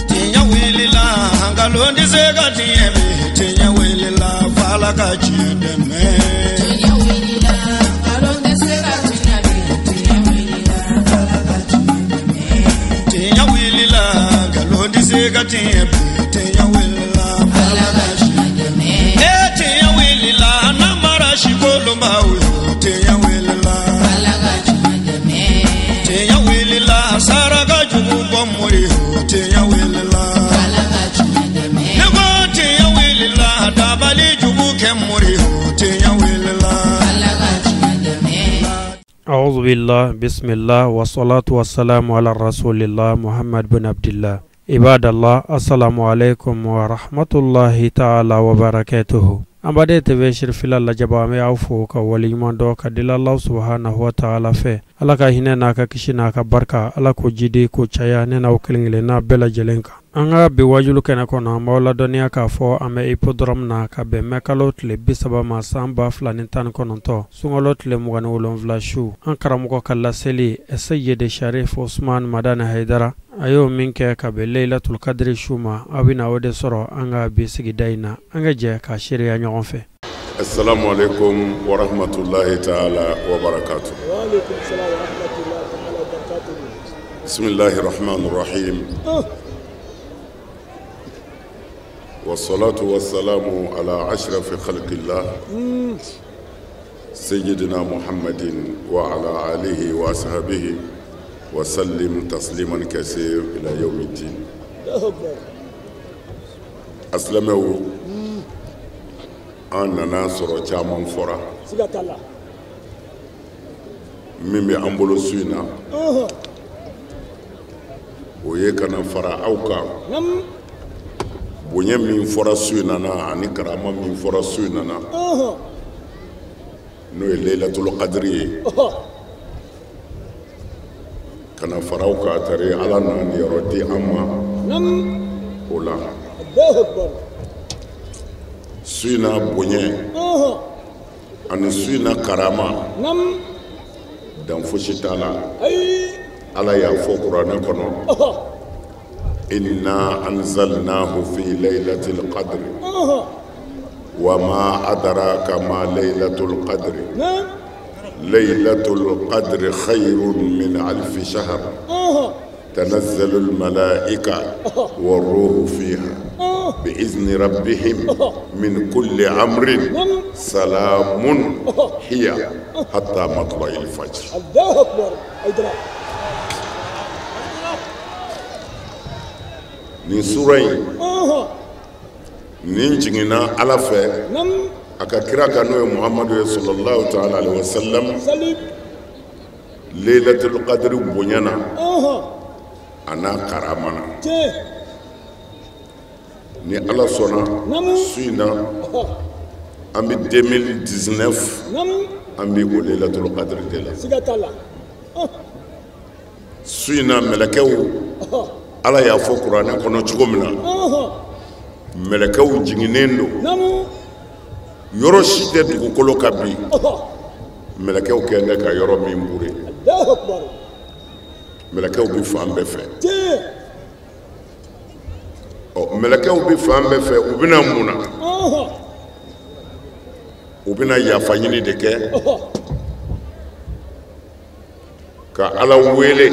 Tiɲɛ wulila, nkalon tɛ se ka tiɲɛ bi. Tiɲɛ wulila, f'Ala ka tiɲɛ dɛmɛ. Tiɲɛ wulila, nkalon tɛ se ka tiɲɛ bi. Tiɲɛ wulila, f'Ala ka tiɲɛ dɛmɛ. Tiɲɛ wulila, nkalon tɛ se ka tiɲɛ bi. Tiɲɛ wulila, f'Ala ka tiɲɛ dɛmɛ. E tiɲɛ wulila, namara si kolonbaw yo. Tiɲɛ wulila, f'Ala ka tiɲɛ dɛmɛ. Tiɲɛ wulila, saraka jugu bɔ mori yo. Tiɲɛ wulila, f'Ala ka tiɲɛ dɛmɛ. Ne ko tiɲɛ wulila, dabali jugu kɛ mori yo. Tiɲɛ wulila, f'Ala ka tiɲɛ dɛmɛ. أعوذ بالله بسم الله والصلاة والسلام على رسول الله محمد بن عبد الله عباد الله السلام عليكم ورحمة الله تعالى وبركاته. An baden TV Sirifila lajɛba, an bɛ aw fo ka waleɲuman dɔn ka deli Alahu subahanahu wa taala fɛ. Ala ka hinɛ n'a ka kisi n'a ka barika, Ala k'o jidi k'o caya ne n'aw kelen kelenna bɛɛ lajɛlen kan. An ka bi wajulu kɛnɛ kɔnɔ, an b'aw ladɔnniya k'a fɔ an bɛ hippodrome na ka bɛn mɛ kalo tile 30 ma san 2019, sunkalo tile 27 su. An karamɔgɔ ka laseli Seyidi Sharif Usman Madani Hayidara, a y'o min kɛ ka bɛn Laylatul Kadiri su ma, aw bɛna o de sɔrɔ an ka bi sigida in na. An ka jɛ ka seereya ɲɔgɔn fɛ. Assalamu alaikum wa rahmatullahi ta'ala wa barakatuh. Wa alaikum salam wa rahmatullahi ta'ala wa barakatuh. Bismillahir rahmanir rahim. والصلاة والسلام على أشرف خلق الله سيدنا محمد وعلى آله وأصحابه وسلم تسليما كثيرا إلى يوم الدين. Asilamɛw, an nana sɔrɔ caman fɔra Siga t'a la. Min bɛ an bolo su in na, o ye ka na fara aw kan. Bonya min fɔra su in na ani karama min fɔra su in na, n'o ye Laylatul Qadri ye, ka na fara aw kan. A tari Ala n'a niyɔrɔ di an ma o la. Allahu akbar. Su in na bonya ani su in na karama, dan fosi t'a la. Ayi. Ala y'a fɔ kuranɛ kɔnɔ: إنا أنزلناه في ليلة القدر وما أدراك ما ليلة القدر ليلة القدر خير من 1000 شهر تنزل الملائكة والروح فيها بإذن ربهم من كل أمر سلام هي حتى مطلع الفجر. الله أكبر. أيدرا. Nin sura in nin jiginna Ala fɛ a ka kira kan, n'o ye Muhamadu ye sallallahu ta'ala alaihi wa sallam, Salim. Laylatul Qadri bonya na a n'a karama na. Tiɲɛ. Ni Ala sɔnna, su in na an bɛ 2019, an bɛ o Laylatul Qadri de la. Siga t'a la. Su in na mɛlɛkɛw, Ala y'a fɔ kuranɛ kɔnɔ cogo min na, mɛlɛkɛw jiginnen don. Yɔrɔ si tɛ dugukolo kan bi mɛlɛkɛw kɛn bɛ ka yɔrɔ min bure. Allahu akbar. Mɛlɛkɛw bɛ fan bɛɛ fɛ. Tiɲɛ. Ɔ, mɛlɛkɛw bɛ fan bɛɛ fɛ, u bɛna mun na? U bɛna yafa ɲini de kɛ ka Ala wele.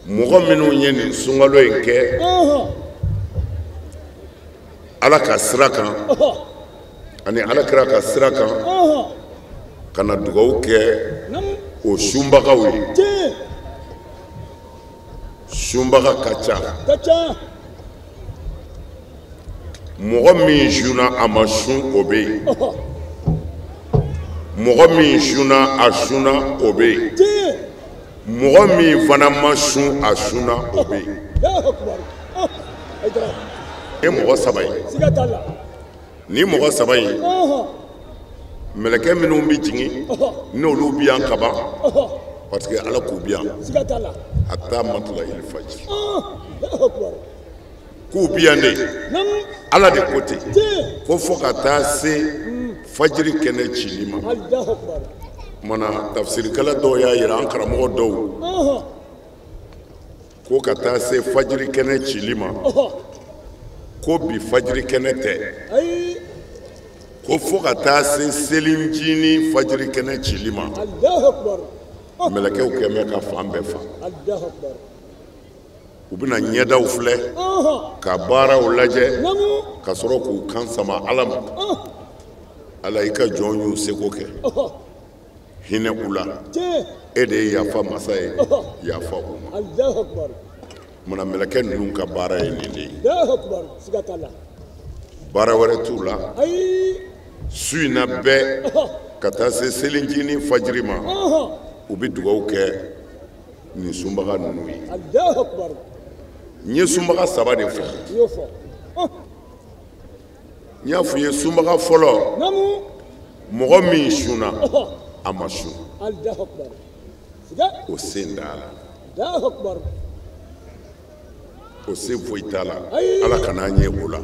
Mɔgɔ minnu ye nin sunkalo in kɛ Ala ka sira kan ani Ala kira ka sira kan, ka na dugawu kɛ o sunbagaw ye. Tiɲɛ. Sunbaga ka ca. Ka ca. Mɔgɔ min sunna a ma sun, o bɛ yen. Mɔgɔ min sunna a sunna, o bɛ yen. Tiɲɛ. Mɔgɔ min fana ma sun a sunna, o bɛ yen. Allahu akbar. Aidara. Ni mɔgɔ saba ye, Siga t'a la. ni mɔgɔ saba in, mɛlɛkɛ minnu bɛ jigin, n'olu bɛ yan kaban, parce que Ala k'u bɛ yan Siga t'a la. hatta matla'il fajr. Allahu akbar. K'u bɛ yan de, Ala de ko ten Tiɲɛ. ko fo ka taa se fajiri kɛnɛ cili ma. Allahu akbar. Mana tafsirikɛla dɔw y'a yira an karamɔgɔ dɔw ko ka taa se fajiri kɛnɛ cili ma, ko bi fajiri kɛnɛ tɛ, ko fo ka taa se selincinin fajiri kɛnɛ cili ma, mɛlɛkɛw kɛn bɛ ka fan bɛɛ fa. U bɛna ɲɛdaw filɛ, ka baaraw lajɛ, ka sɔrɔ k'u kan sama Ala ma. Ala i ka jɔn y'u seko kɛ, hinɛ u la, e de ye yafa masa ye, yafa u ma. Mana mɛlɛkɛ ninnu ka baara ye nin de ye, baara wɛrɛ t'u la. Su in na bɛɛ ka taa se selincinin fajiri ma, u bɛ dugawu kɛ nin sunbaga ninnu ye. N ye sunbaga saba de fɔ. N y'a f'i ye sunbaga fɔlɔ, mɔgɔ min sunna a ma sun, o sen t'a la, o sen foyi t'a la. Ala kana an ye o la.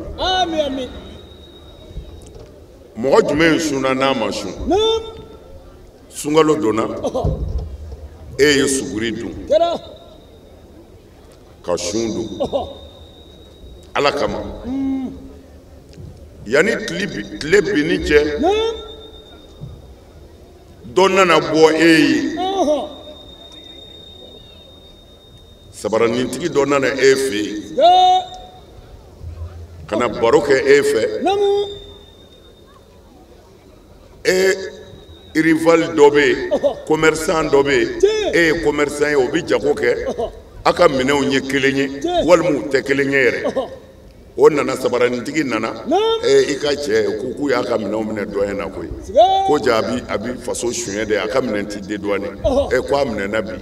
Mɔgɔ jumɛn sunna n'a ma sun? Sunkalo donna, e ye suguri dun ka sun dun Ala kama. Yanni tile binni cɛ, dɔ nana bɔ e ye, sabaranintigi dɔ nana e fɛ yen ka na baro kɛ e fɛ. E rival dɔ bɛ yen, commerçant dɔ bɛ yen, e ye commerçant ye, o bɛ jago kɛ, a ka minɛnw ye kelen ye walima u tɛ kelen ye yɛrɛ. O nana, sabaranintigi nana, i ka cɛ ko k'u y'a ka minɛnw minɛ dɔ na koyi, ko ja a bi faso suɲɛ de, a ka minɛn ti dédouané, ko a minɛna bi.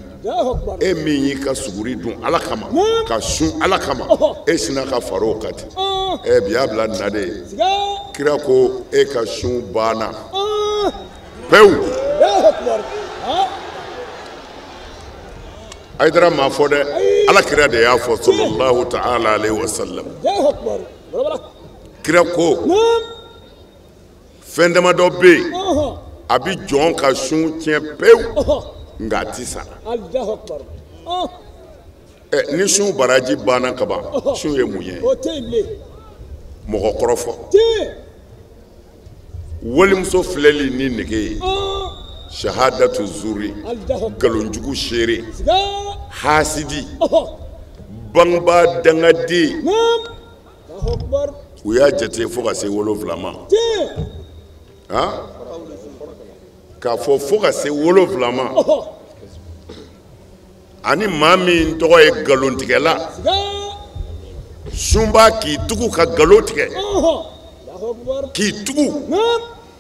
E min y'i ka suguri dun Ala kama, ka sun Ala kama, e sinna ka fara o kan ten. Bi y'a bila nin na de ye. Kira ko e ka sun banna pewu. Hayidara m'a fɔ dɛ, Ala kira de y'a fɔ sallallahu ta'ala alayhi wa sallam. Kira ko fɛn damadɔ bɛ yen a bɛ jɔn ka sun tiɲɛ pewu, nka a ti sa. Ni sun baraji banna kaban, sun ye mun ye? Mɔgɔ kɔrɔfɔ, walimuso filɛli ni nege ye, shahadatu zuri, nkalonjugu seere, hasidi, bangebaa dangaden. U y'a jate fo ka se 7 ma. K'a fɔ fo ka se 7 ma, ani maa min tɔgɔ ye nkalontigɛla, sunba k'i tugu ka nkalon tigɛ, k'i tugu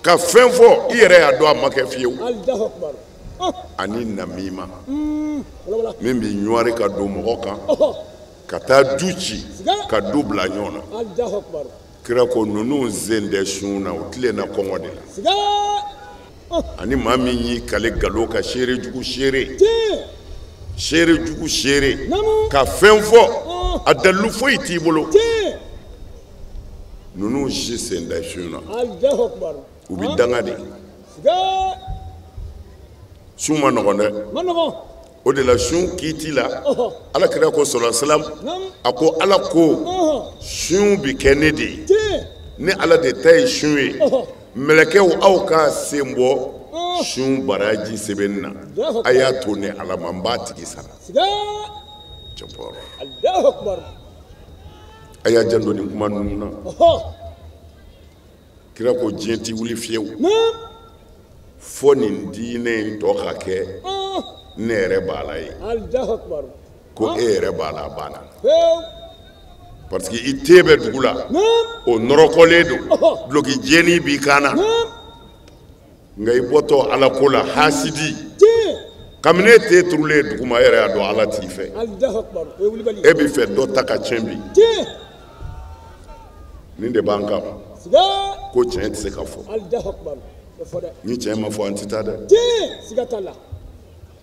ka fɛn fɔ i yɛrɛ y'a dɔn a ma kɛ fiyewu. Ani namima min bɛ ɲɔri ka don mɔgɔ kan, ka taa du ci, ka du bila ɲɔgɔn na. Kira ko ninnu sen tɛ sun na, u tilenna kɔngɔ de la. Ani maa min y'i kale nkalon ka seere jugu seere, seere jugu seere, ka fɛn fɔ a dalilu foyi t'i bolo, ninnu si sen tɛ sun na, u bɛ danga de. Sun ma nɔgɔn dɛ. O de la sun kiiti la, Ala kira ko sallallahu alayhi wa sallam, a ko Ala ko sun bi kɛ ne de ye, ne Ala de ta ye sun ye, mɛlɛkɛw aw ka sen bɔ sun baraji sɛbɛnni na, a y'a to ne Ala ma, n b'a tigi sara. A y'a janto nin kuma ninnu na. Kira ko diɲɛ ti wuli fiyewu fo nin diinɛ in tɔ ka kɛ ne yɛrɛ b'a la ye, ko e yɛrɛ b'a la, a banna. Parce que i te bɛ dugu la, o nɔrɔkɔlen don, duloki jɛni b'i kan na, nka i bɔtɔ Ala ko la hasidi, kabini e te turulen duguma, e yɛrɛ y'a dɔn Ala t'i fɛ, e b'i fɛ dɔ ta ka tiɲɛ bi. Nin de b'an kan, ko tiɲɛ tɛ se ka fɔ. Ni tiɲɛ ma fɔ an tɛ taa dɛ.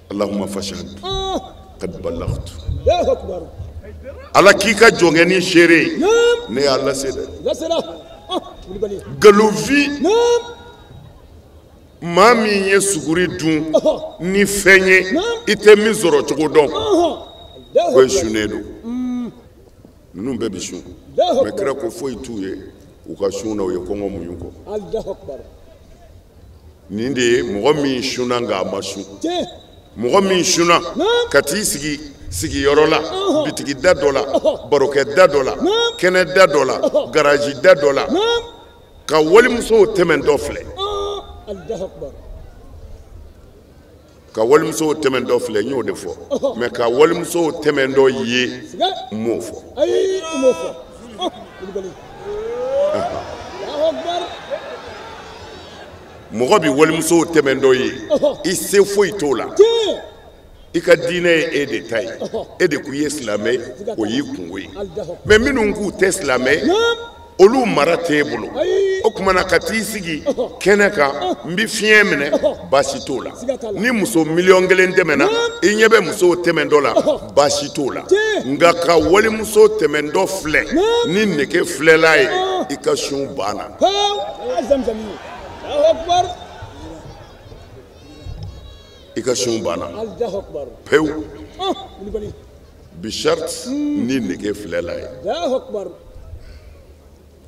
Allahumma fashhad qad ballaghtu. Ala k'i ka jɔnkɛni seere ye, ne y'a lase dɛ. Nkalonfin, Maa min ye suguri dun ni fɛn ye i tɛ min sɔrɔ cogo dɔn ko e sunnen don. Ninnu bɛɛ bɛ sun, mais kira ko foyi t'u ye u ka sun na, u ye kɔngɔ muɲu kɔ. Nin de ye mɔgɔ min sunna nka a ma sun. Mɔgɔ min sunna ka t'i sigi sigiyɔrɔ la, bitigi da dɔ la, barokɛ da dɔ la, kɛnɛ da dɔ la, garaji da dɔ la, ka walimusow tɛmɛntɔ filɛ. Ka walimusow tɛmɛntɔ filɛ, n y'o de fɔ. Mais ka walimusow tɛmɛntɔ ye, n m'o fɔ. Ayi, n m'o fɔ. Mɔgɔ bi walimusow tɛmɛntɔ ye, i se foyi t'o la. I ka diinɛ ye e de ta ye, e de ko i ye silamɛ ye, o y'i kungo ye. Mais minnu k'u tɛ silamɛ ye, olu mara t'e bolo. O tuma na ka t'i sigi kɛnɛ kan, n bɛ fiɲɛ minɛ, baasi t'o la. Ni muso 1 miliyɔn tɛmɛna, i ɲɛ bɛ musow tɛmɛntɔ la, baasi t'o la. Nka ka walimuso tɛmɛntɔ filɛ ni nege filɛla ye, i ka sun banna. I ka sun banna pewu. Bi shart ni nege filɛla ye.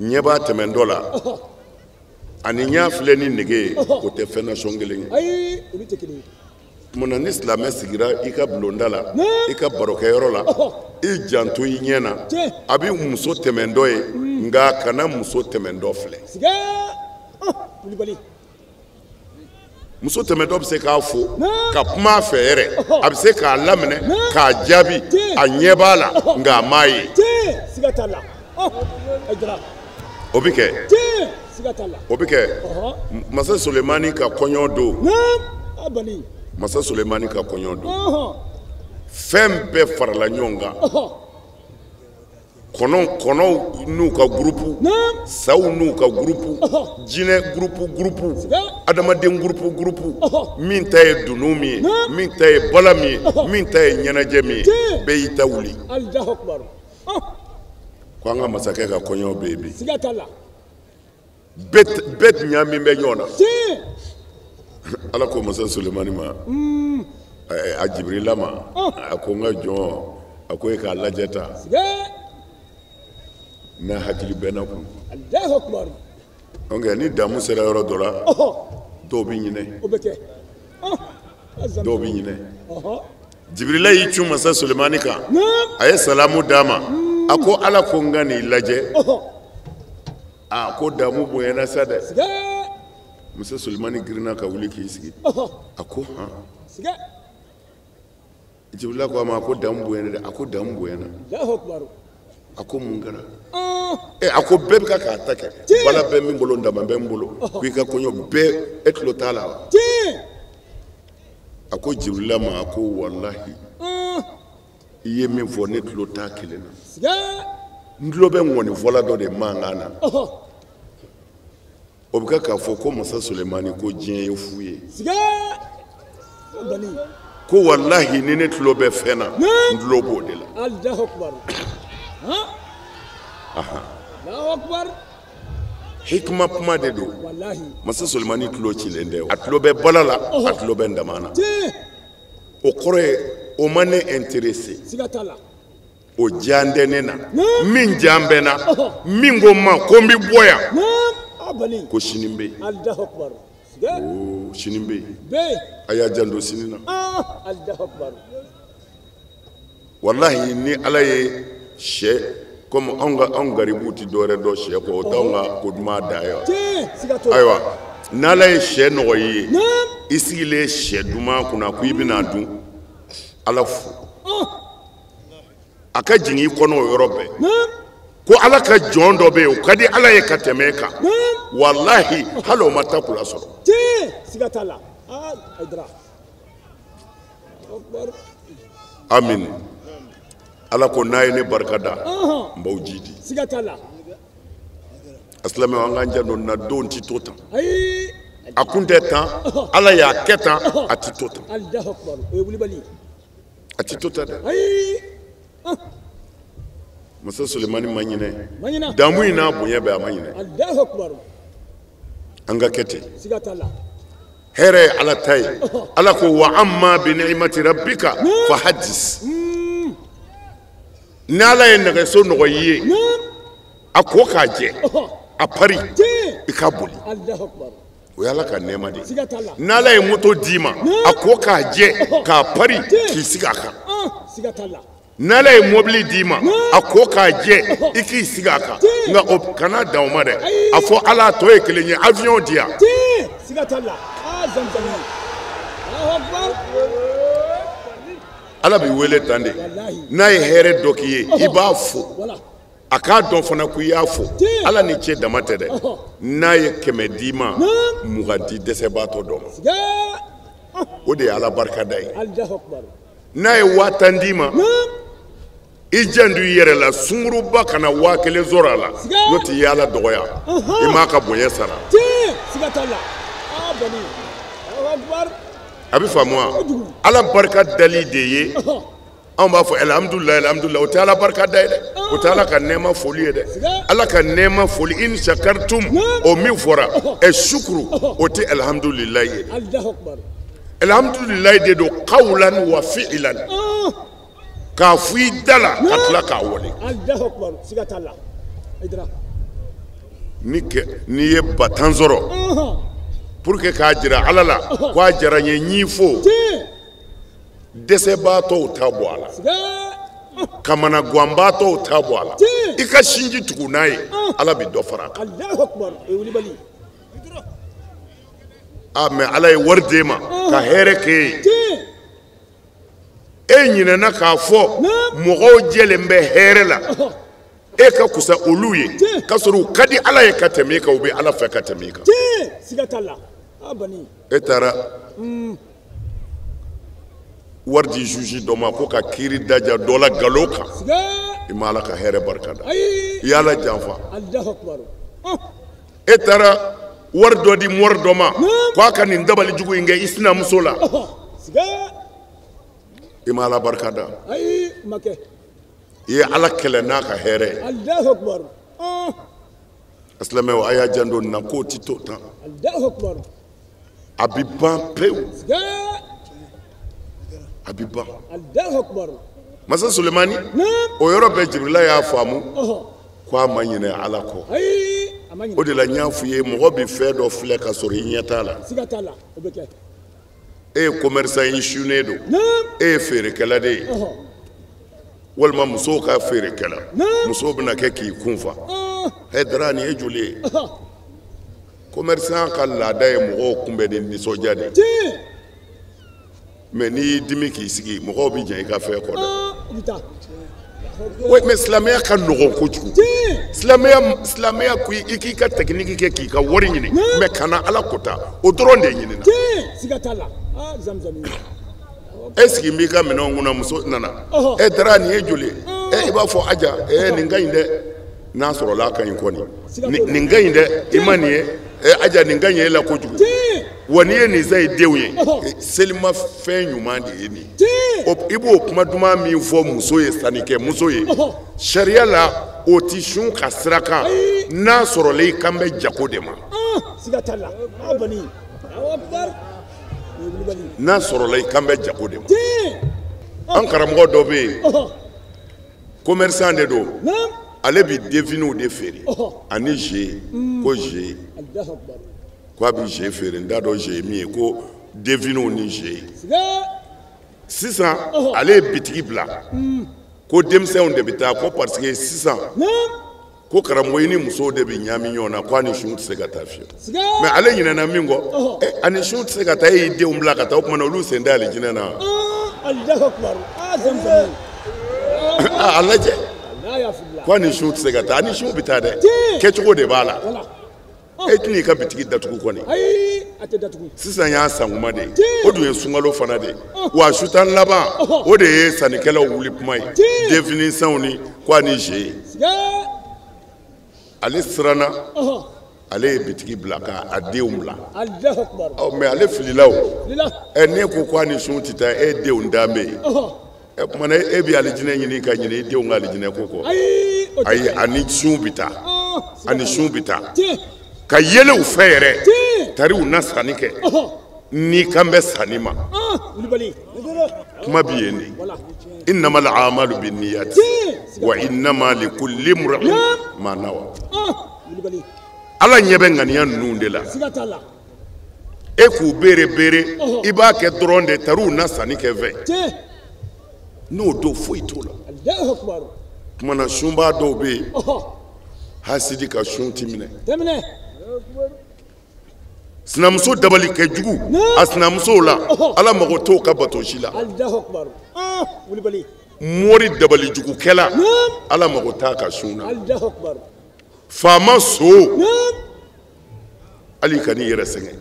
Ɲɛ b'a tɛmɛntɔ la ani ɲɛ filɛ ni nege ye, o tɛ fɛn nasɔn kelen ye. Munna ni silamɛ sigira i ka bulonda la, i ka barokɛyɔrɔ la, i janto i ɲɛ na, a bɛ muso tɛmɛntɔ ye, nka kana muso tɛmɛntɔ filɛ. Muso tɛmɛntɔ bɛ se k'a fo, ka kuma a fɛ yɛrɛ, a bɛ se k'a laminɛ, k'a jaabi, a ɲɛ b'a la, nka a m'a ye. O bɛ kɛ. O bɛ kɛ. Masa Solemani ka kɔɲɔ don. Masa Solemani ka kɔɲɔ don. Fɛn bɛɛ farala ɲɔgɔn kan. Kɔnɔw n'u ka gurupu, saw n'u ka gurupu, jinɛ gurupu gurupu, adamaden gurupu gurupu, min ta ye dunun min ye, min ta ye bala min ye, min ta ye ɲɛnajɛ min ye, bɛɛ y'i ta wuli. Ko an ka masakɛ ka kɔɲɔ bɛ yen bi. Bɛɛ ɲaami bɛ ɲɔgɔn na. Ala ko masa Solemani ma, a Jibirila ma, a ko n ka jɔn, a ko e k'a lajɛ ta. N'a hakili bɛ na kun. Donc ni damu sera yɔrɔ dɔ la, dɔw bɛ ɲinɛ. Dɔw bɛ ɲinɛ. Jibirila y'i cun masa Solemani kan, a ye salamu d'a ma. A ko Ala ko n ka n'i lajɛ. A ko damu bonyana sa dɛ. Masa Solemani girinna ka wuli k'i sigi. A ko han. Jibirila ko a ma, a ko damu bonyana dɛ. A ko damu bonyana. A ko mun kɛra? A ko bɛɛ bɛ ka k'a ta kɛ. Bala bɛ min bolo, dama bɛ n bolo. Ko i ka kɔɲɔ bɛɛ, e tulo t'a la wa? A ko Jibirila ma, a ko walahi, i ye min fɔ ne tulo t'a kelen na. N tulo bɛ ŋɔnifɔla dɔ de mankan na. O bɛ kɛ k'a fɔ ko masa Solemani ko diɲɛ ye fu ye. Ko walahi ni ne tulo bɛ fɛn na, n tulo b'o de la. Hikima kuma de don. Masa Solemani tulo cilen tɛ. A tulo bɛ bala la, a tulo bɛ dama na. O kɔrɔ ye o ma ne intéressé. O diyan tɛ ne na. Min diyan bɛ na, min ko n ma ko n bɛ bɔ yan, ko sini bɛ yen. Oo, sini bɛ yen. A y'a janto sini na. Walahi ni Ala ye sɛ, komi anw garibuw tɛ dɔwɛrɛ dɔn sɛ kɔ, o t'anw ka ko duman dan ye wa? Ayiwa, n'Ala ye sɛ nɔgɔya i ye, i sigilen sɛ duman kunna ko i bɛna dun, Ala fo. A ka jigin i kɔnɔ o yɔrɔ bɛɛ. Ko Ala ka jɔn dɔ bɛ yen, o ka di Ala ye ka tɛmɛ e kan. Walahi, hali o ma ta kula sɔrɔ. Amin. Ala ko n'a ye ne barika da, n b'aw ji di. A silamɛw, an k'an janto nin na, don tɛ to tan. A kun tɛ tan, Ala y'a kɛ tan, a tɛ to tan. A tɛ to tan dɛ. Masa Solemani ma ɲinɛ. Damu in n'a bonya bɛɛ, a ma ɲinɛ. An ka kɛ ten. Hɛrɛ ye Ala ta ye. Ala ko wa amma bi ni'mati rabbika fa hadis. Ni Ala ye nɛgɛso nɔgɔ i ye, a ko k'a jɛ, a pari, i ka boli. O ye Ala ka nɛɛma de ye. N'Ala ye moto d'i ma, a ko k'a jɛ, k'a pari, k'i sigi a kan. N'Ala ye mobili d'i ma, a ko k'a jɛ, i k'i sigi a kan. Nka o kana dan o ma dɛ. A fɔ Ala tɔ ye kelen ye, avion di yan. Ala b'i wele tan de. N'a ye hɛrɛ dɔ k'i ye, i b'a fo. A k'a dɔn fana ko i y'a fo. Ala ni cɛ dama tɛ dɛ. N'a ye 100 d'i ma, 20 di dɛsɛbaatɔ dɔ ma. O de ye Ala barikada ye. N'a ye 10,000 d'i ma, i janto i yɛrɛ la, sunguruba kana 1000 sɔrɔ a la, n'o tɛ i ye Ala dɔgɔya, i m'a ka bonya sara. A bɛ faamu wa? Ala barika dali de ye. Anw b'a fɔ alhamdulilayi alhamdulilayi, o tɛ Ala barika da ye dɛ, o tɛ Ala ka nɛɛma foli ye dɛ. Ala ka nɛɛma foli, in shakartum, o min fɔra, ɛ sukuru, o tɛ alhamdulilayi ye. Alhamdulilayi de don qawlan wa fi'lan. K'a fɔ i da la ka tila k'a wale. N'i ye 10,000 sɔrɔ pour que k'a jira Ala la k'a diyara n ye, n y'i fo. Dɛsɛbaatɔw ta bɔ a la, kamanaganbaatɔw ta bɔ a la, i ka sinji tugu n'a ye, Ala bɛ dɔ fara a kan. Ah, mais Ala ye wari d'e ma ka hɛrɛ k'e ye, e ɲinɛna k'a fɔ mɔgɔw jɛlen bɛ hɛrɛ la, e ka kusa olu ye, k'a sɔrɔ u ka di Ala ye ka tɛmɛ e kan, u bɛ Ala fɛ ka tɛmɛ e kan. E taara wari di juge dɔ ma ko ka kiiri daja dɔ la nkalon kan, i ma Ala ka hɛrɛ barika da, i y'Ala janfa. E taara wari dɔ di mori dɔ ma k'a ka nin dabali jugu in kɛ i sinamuso la, i ma Ala barika da, i ye Ala kɛlɛ n'a ka hɛrɛ ye. Silamɛw, a y'a janto nin na, k'o ti to tan, a bi ban pewu, a bi ban. Masa Sulemani, o yɔrɔ bɛɛ Jibirila y'a faamu ko a ma ɲinɛ Ala kɔ. O de la n y'a f'i ye, mɔgɔ bɛ fɛn dɔ filɛ ka sɔrɔ i ɲɛ t'a la. E ye commerçant ye, i sunnen don, e ye feerekɛla de ye, walima musow ka feerekɛla, musow bɛna kɛ k'i kun fa. Ɛ Dara, nin ye joli ye? Commerçant ka laada ye mɔgɔw kunbɛn ni nisɔndiya de ye. Mais n'i y'i dimi k'i sigi, mɔgɔw bɛ jɛn i ka fɛn kɔ dɛ. Oui, mais silamɛya ka nɔgɔn kojugu. Silamɛya ko i k'i ka technique kɛ k'i ka wari ɲini, mais kana Ala kota, o dɔrɔn de ɲinina. E sigi b'i ka minɛnw kunna, muso nana, e Dara nin ye joli ye? E i b'a fɔ Aja, e nin ka ɲi dɛ, n'a sɔrɔla a ka ɲi kɔni, nin ka ɲi dɛ, i ma nin ye, e Aja nin ka ɲi e la kojugu. Wa n'i ye nin san i denw ye, selima fɛn ɲuman de ye nin ye. I b'o kuma duman min fɔ muso ye, sannikɛ muso ye, sariya la o ti sun ka sira kan, n'a sɔrɔla i kan bɛ jago de ma. N'a sɔrɔla i kan bɛ jago de ma. An karamɔgɔ dɔ bɛ yen, commerçant de don, ale bɛ deviniw de feere ani jeu, ko jeu, ko a bɛ jeu feere, n t'a dɔn jeu ye min ye, ko deviniw ni jeu. Sisan ale ye bitigi bila, ko denmisɛnw de bɛ taa, ko parce que sisan ko karamɔgɔ i ni musow de bɛ ɲaami ɲɔgɔn na, ko a ni sun tɛ se ka taa fiyewu. Mais ale ɲinɛna min kɔ, a ni sun tɛ se ka taa, e y'i denw bila ka taa, o tuma na olu sen tɛ alijinɛ na. A lajɛ, ko a ni sun tɛ se ka taa, a ni sun bɛ taa dɛ, kɛcogo de b'a la. E tɛn'i ka bitigi datugu kɔni. Sisan y'a sankuma de ye, o dun ye sunkalo fana de ye, wa sutan laban o de ye sannikɛlaw wuli kuma ye, denfinisanw ni ko a ni jeu. Ale siranna, ale ye bitigi bila k'a denw bila. Ɔ mais ale filila o. Ɛ n'e ko ko a ni sun tɛ taa, e denw dan bɛ yen. Ɛ tuma na e bɛ alijinɛ ɲini ka ɲinɛ i denw ka alijinɛ ko kɔ. Ayi, a ni sun bɛ taa, a ni sun bɛ taa. Ka yɛlɛ u fɛ yɛrɛ, tari u na sanni kɛ. N'i kan bɛ sanni ma kuma bi yen de innamal a'malu binniyati wa innama likulli imri'in ma nawa. Ala ɲɛ bɛ ŋaniya ninnu de la. E k'u beere beere i b'a kɛ dɔrɔn de tariw na sanni kɛ fɛ n'o don foyi t'o la. Kuma na sunbaa dɔw bɛ yen hasidi ka sun ti minɛ. Sinamuso dabali kɛ jugu a sinamusow la ala mago t'o ka bato si la. Mori dabali jugukɛla ala mago t'a ka sun na. Faama so hali ka n'i yɛrɛ sɛgɛn.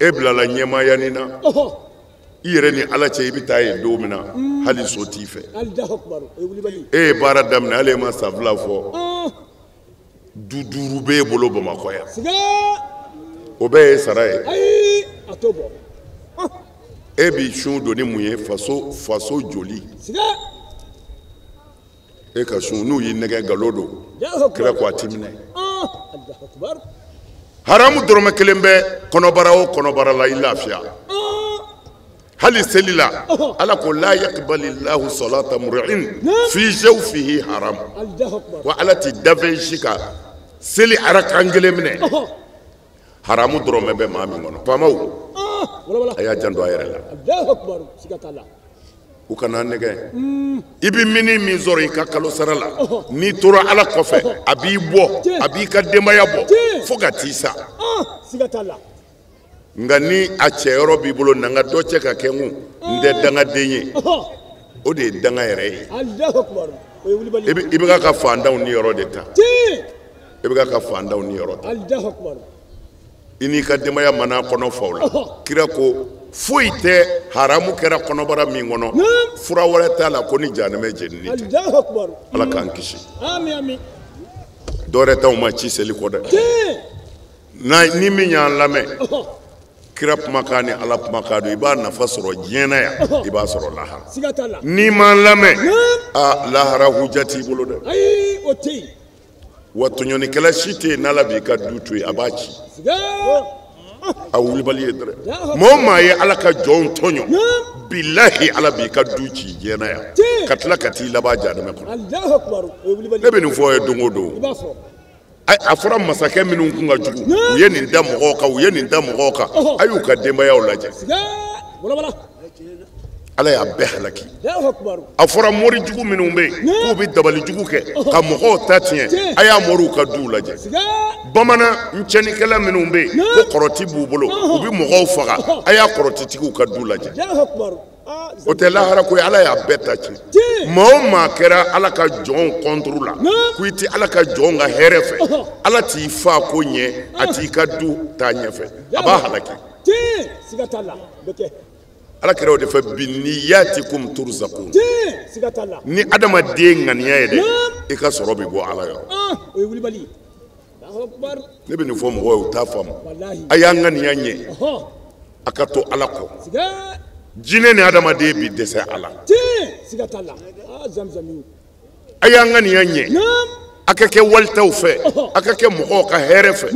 E bilala ɲɛmaaya nin na i yɛrɛ ni ala cɛ i bɛ taa yen don min na hali so t'i fɛ. E ye baara daminɛ hali e ma san 2 fɔ du 5 b'e bolo Bamakɔ yan. O bɛɛ ye sara ye. E b'i sun don ni mun ye? Faso joli. E ka sun n'u y'i nɛgɛ nkalon don kira ko a ti minɛ. Haramu dɔrɔmɛ 1 bɛ kɔnɔbara o kɔnɔbara la i lafiya. Hali seli la ala ko la yaqbalillahu salata mri'in fi jawfihi haram. Wa ala ti dafɛn si ka seli arakan 1 minɛ haramu dɔrɔmɛ bɛ maa min kɔnɔ. Faamaw a y'a janto a yɛrɛ la. U kana nɛgɛ. I bɛ mini min sɔrɔ i ka kalo sara la n'i tora ala kɔfɛ a b'i bɔ a b'i ka denbaya bɔ fo ka t'i sa. Nka ni a cɛyɔrɔ b'i bolo na n ka dɔ cɛ ka kɛ n kun n tɛ dangaden ye o de ye danga yɛrɛ ye. I bɛ ka fantanw niyɔrɔ de ta. I bɛ ka fantanw niyɔrɔ ta. I n'i ka denbaya mana kɔnɔ fa o la. Kira ko foyi tɛ haramu kɛra kɔnɔbara min kɔnɔ fura wɛrɛ t'a la ko ni jahanamɛ jenini tɛ. Ala k'an kisi. Dɔwɛrɛ t'anw ma ci seli kɔ dɛ. Ni min y'an lamɛn kira kumakan ni ala kumakan don i b'a nafa sɔrɔ diɲɛ na yan i b'a sɔrɔ lahara. N'i m'an lamɛn a lahara huja t'i bolo dɛ. Wa tɔɲɔnikɛla si tɛ yen n'ala b'i ka du to yen a b'a ci. A wulibali ye dɛrɛ. Maa o maa ye ala ka jɔnw tɔɲɔ bilahi ala b'i ka du ci diɲɛ na yan ka tila ka t'i laban jahanamɛ kɔnɔ. Ne bɛ nin fɔ aw ye don o don. A fɔra masakɛ minnu kun ka jugu u ye nin da mɔgɔw kan u ye nin da mɔgɔw kan a y'u ka denbayaw lajɛ. Ala y'a bɛɛ halaki. A fɔra mori jugu minnu bɛ yen k'u bɛ dabali jugu kɛ ka mɔgɔw ta tiɲɛ a y'a moriw ka duw lajɛ. Bamanan ncɛnnikɛla minnu bɛ yen ko kɔrɔti b'u bolo u bɛ mɔgɔw faga a y'a kɔrɔtitigiw ka du lajɛ. O tɛ lahara ko ye ala y'a bɛɛ ta tiɲɛ. Maa o maa kɛra ala ka jɔnw kɔnturu la ko i tɛ ala ka jɔnw ka hɛrɛ fɛ ala t'i fa ko ɲɛ a t'i ka du taa ɲɛfɛ a b'a halaki. Ala kɛra o de fɛ binniyatikum turzaqun. Ni adamaden ŋaniya ye dɛ i ka sɔrɔ bɛ bɔ ala yɔrɔ. Ne bɛ nin fɔ mɔgɔw ye u t'a faamu. A y'an ŋaniya ɲɛ a ka to ala kɔ. Jinɛ ni adamaden bi dɛsɛ a la. A y'an ŋaniya ɲɛ a ka kɛ walitaw fɛ a ka kɛ mɔgɔw ka hɛrɛ fɛ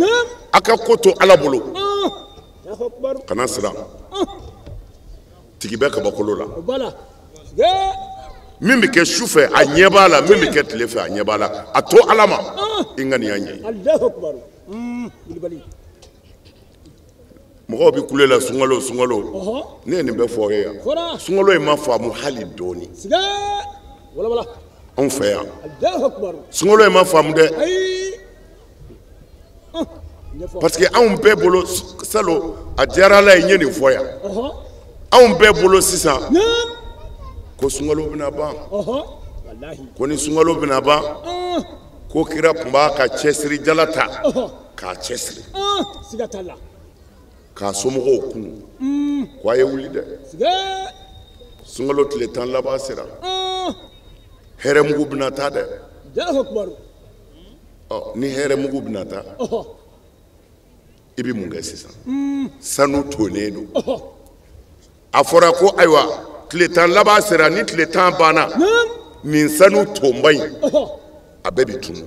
a ka ko to ala bolo. Kana siran. Tigi bɛ kabakolo la. Min bɛ kɛ su fɛ a ɲɛ b'a la min bɛ kɛ tile fɛ a ɲɛ b'a la a to ala ma i ŋaniya ɲɛ. Mɔgɔw bɛ kule la sunkalo sunkalo ne ye nin bɛɛ fɔ aw ye yan. Sunkalo in ma faamu hali dɔɔni anw fɛ yan. Sunkalo in ma faamu dɛ. Parce que anw bɛɛ bolo salon a diyara ala ye n ye nin fɔ yan. Anw bɛɛ bolo sisan ko sunkalo bɛna ban ko ni sunkalo bɛna ban ko kira tun b'a ka cɛsiri jala ta k'a cɛsiri k'a somɔgɔw kunu ko a ye wuli dɛ sunkalo tile 10 laban sera hɛrɛmugu bɛna taa dɛ. Ɔ ni hɛrɛmugu bɛna taa i bɛ mun kɛ sisan? Sanu tonnen don. A fɔra ko ayiwa tile 10 laban sera ni tile 10 banna nin sanu tonba in a bɛɛ bɛ tunu.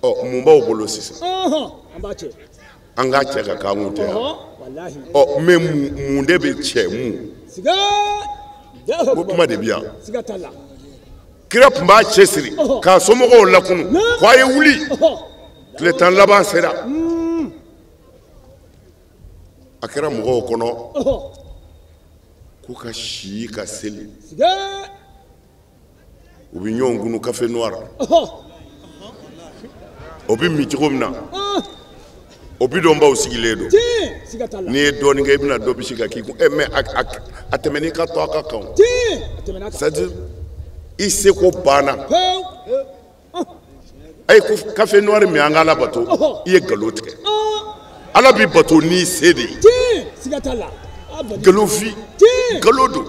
Ɔ mun b'aw bolo sisan? An k'a cɛ ka k'an kun tɛ yan. Ɔ mais mun de bɛ cɛ mun? O kuma de bɛ yan. Kira tun b'a cɛsiri k'a somɔgɔw lakunu ko a ye wuli, tile 10 laban sera. A kɛra mɔgɔw kɔnɔ k'u ka si ka seli. U bɛ ɲɔgɔn kunu café noir. O bɛ min cogo min na, o bidɔnbaw sigilen don. N'i ye dɔɔnin kɛ, i bɛna dɔ bisi ka k'i kun. Mais a tɛmɛn'i ka to a ka kan. C'est à dire i seko banna. A ye café noir min an ka Ala bato, i ye nkalon tigɛ. Ala b'i bato n'i se de ye. Nkalon fi, nkalon don.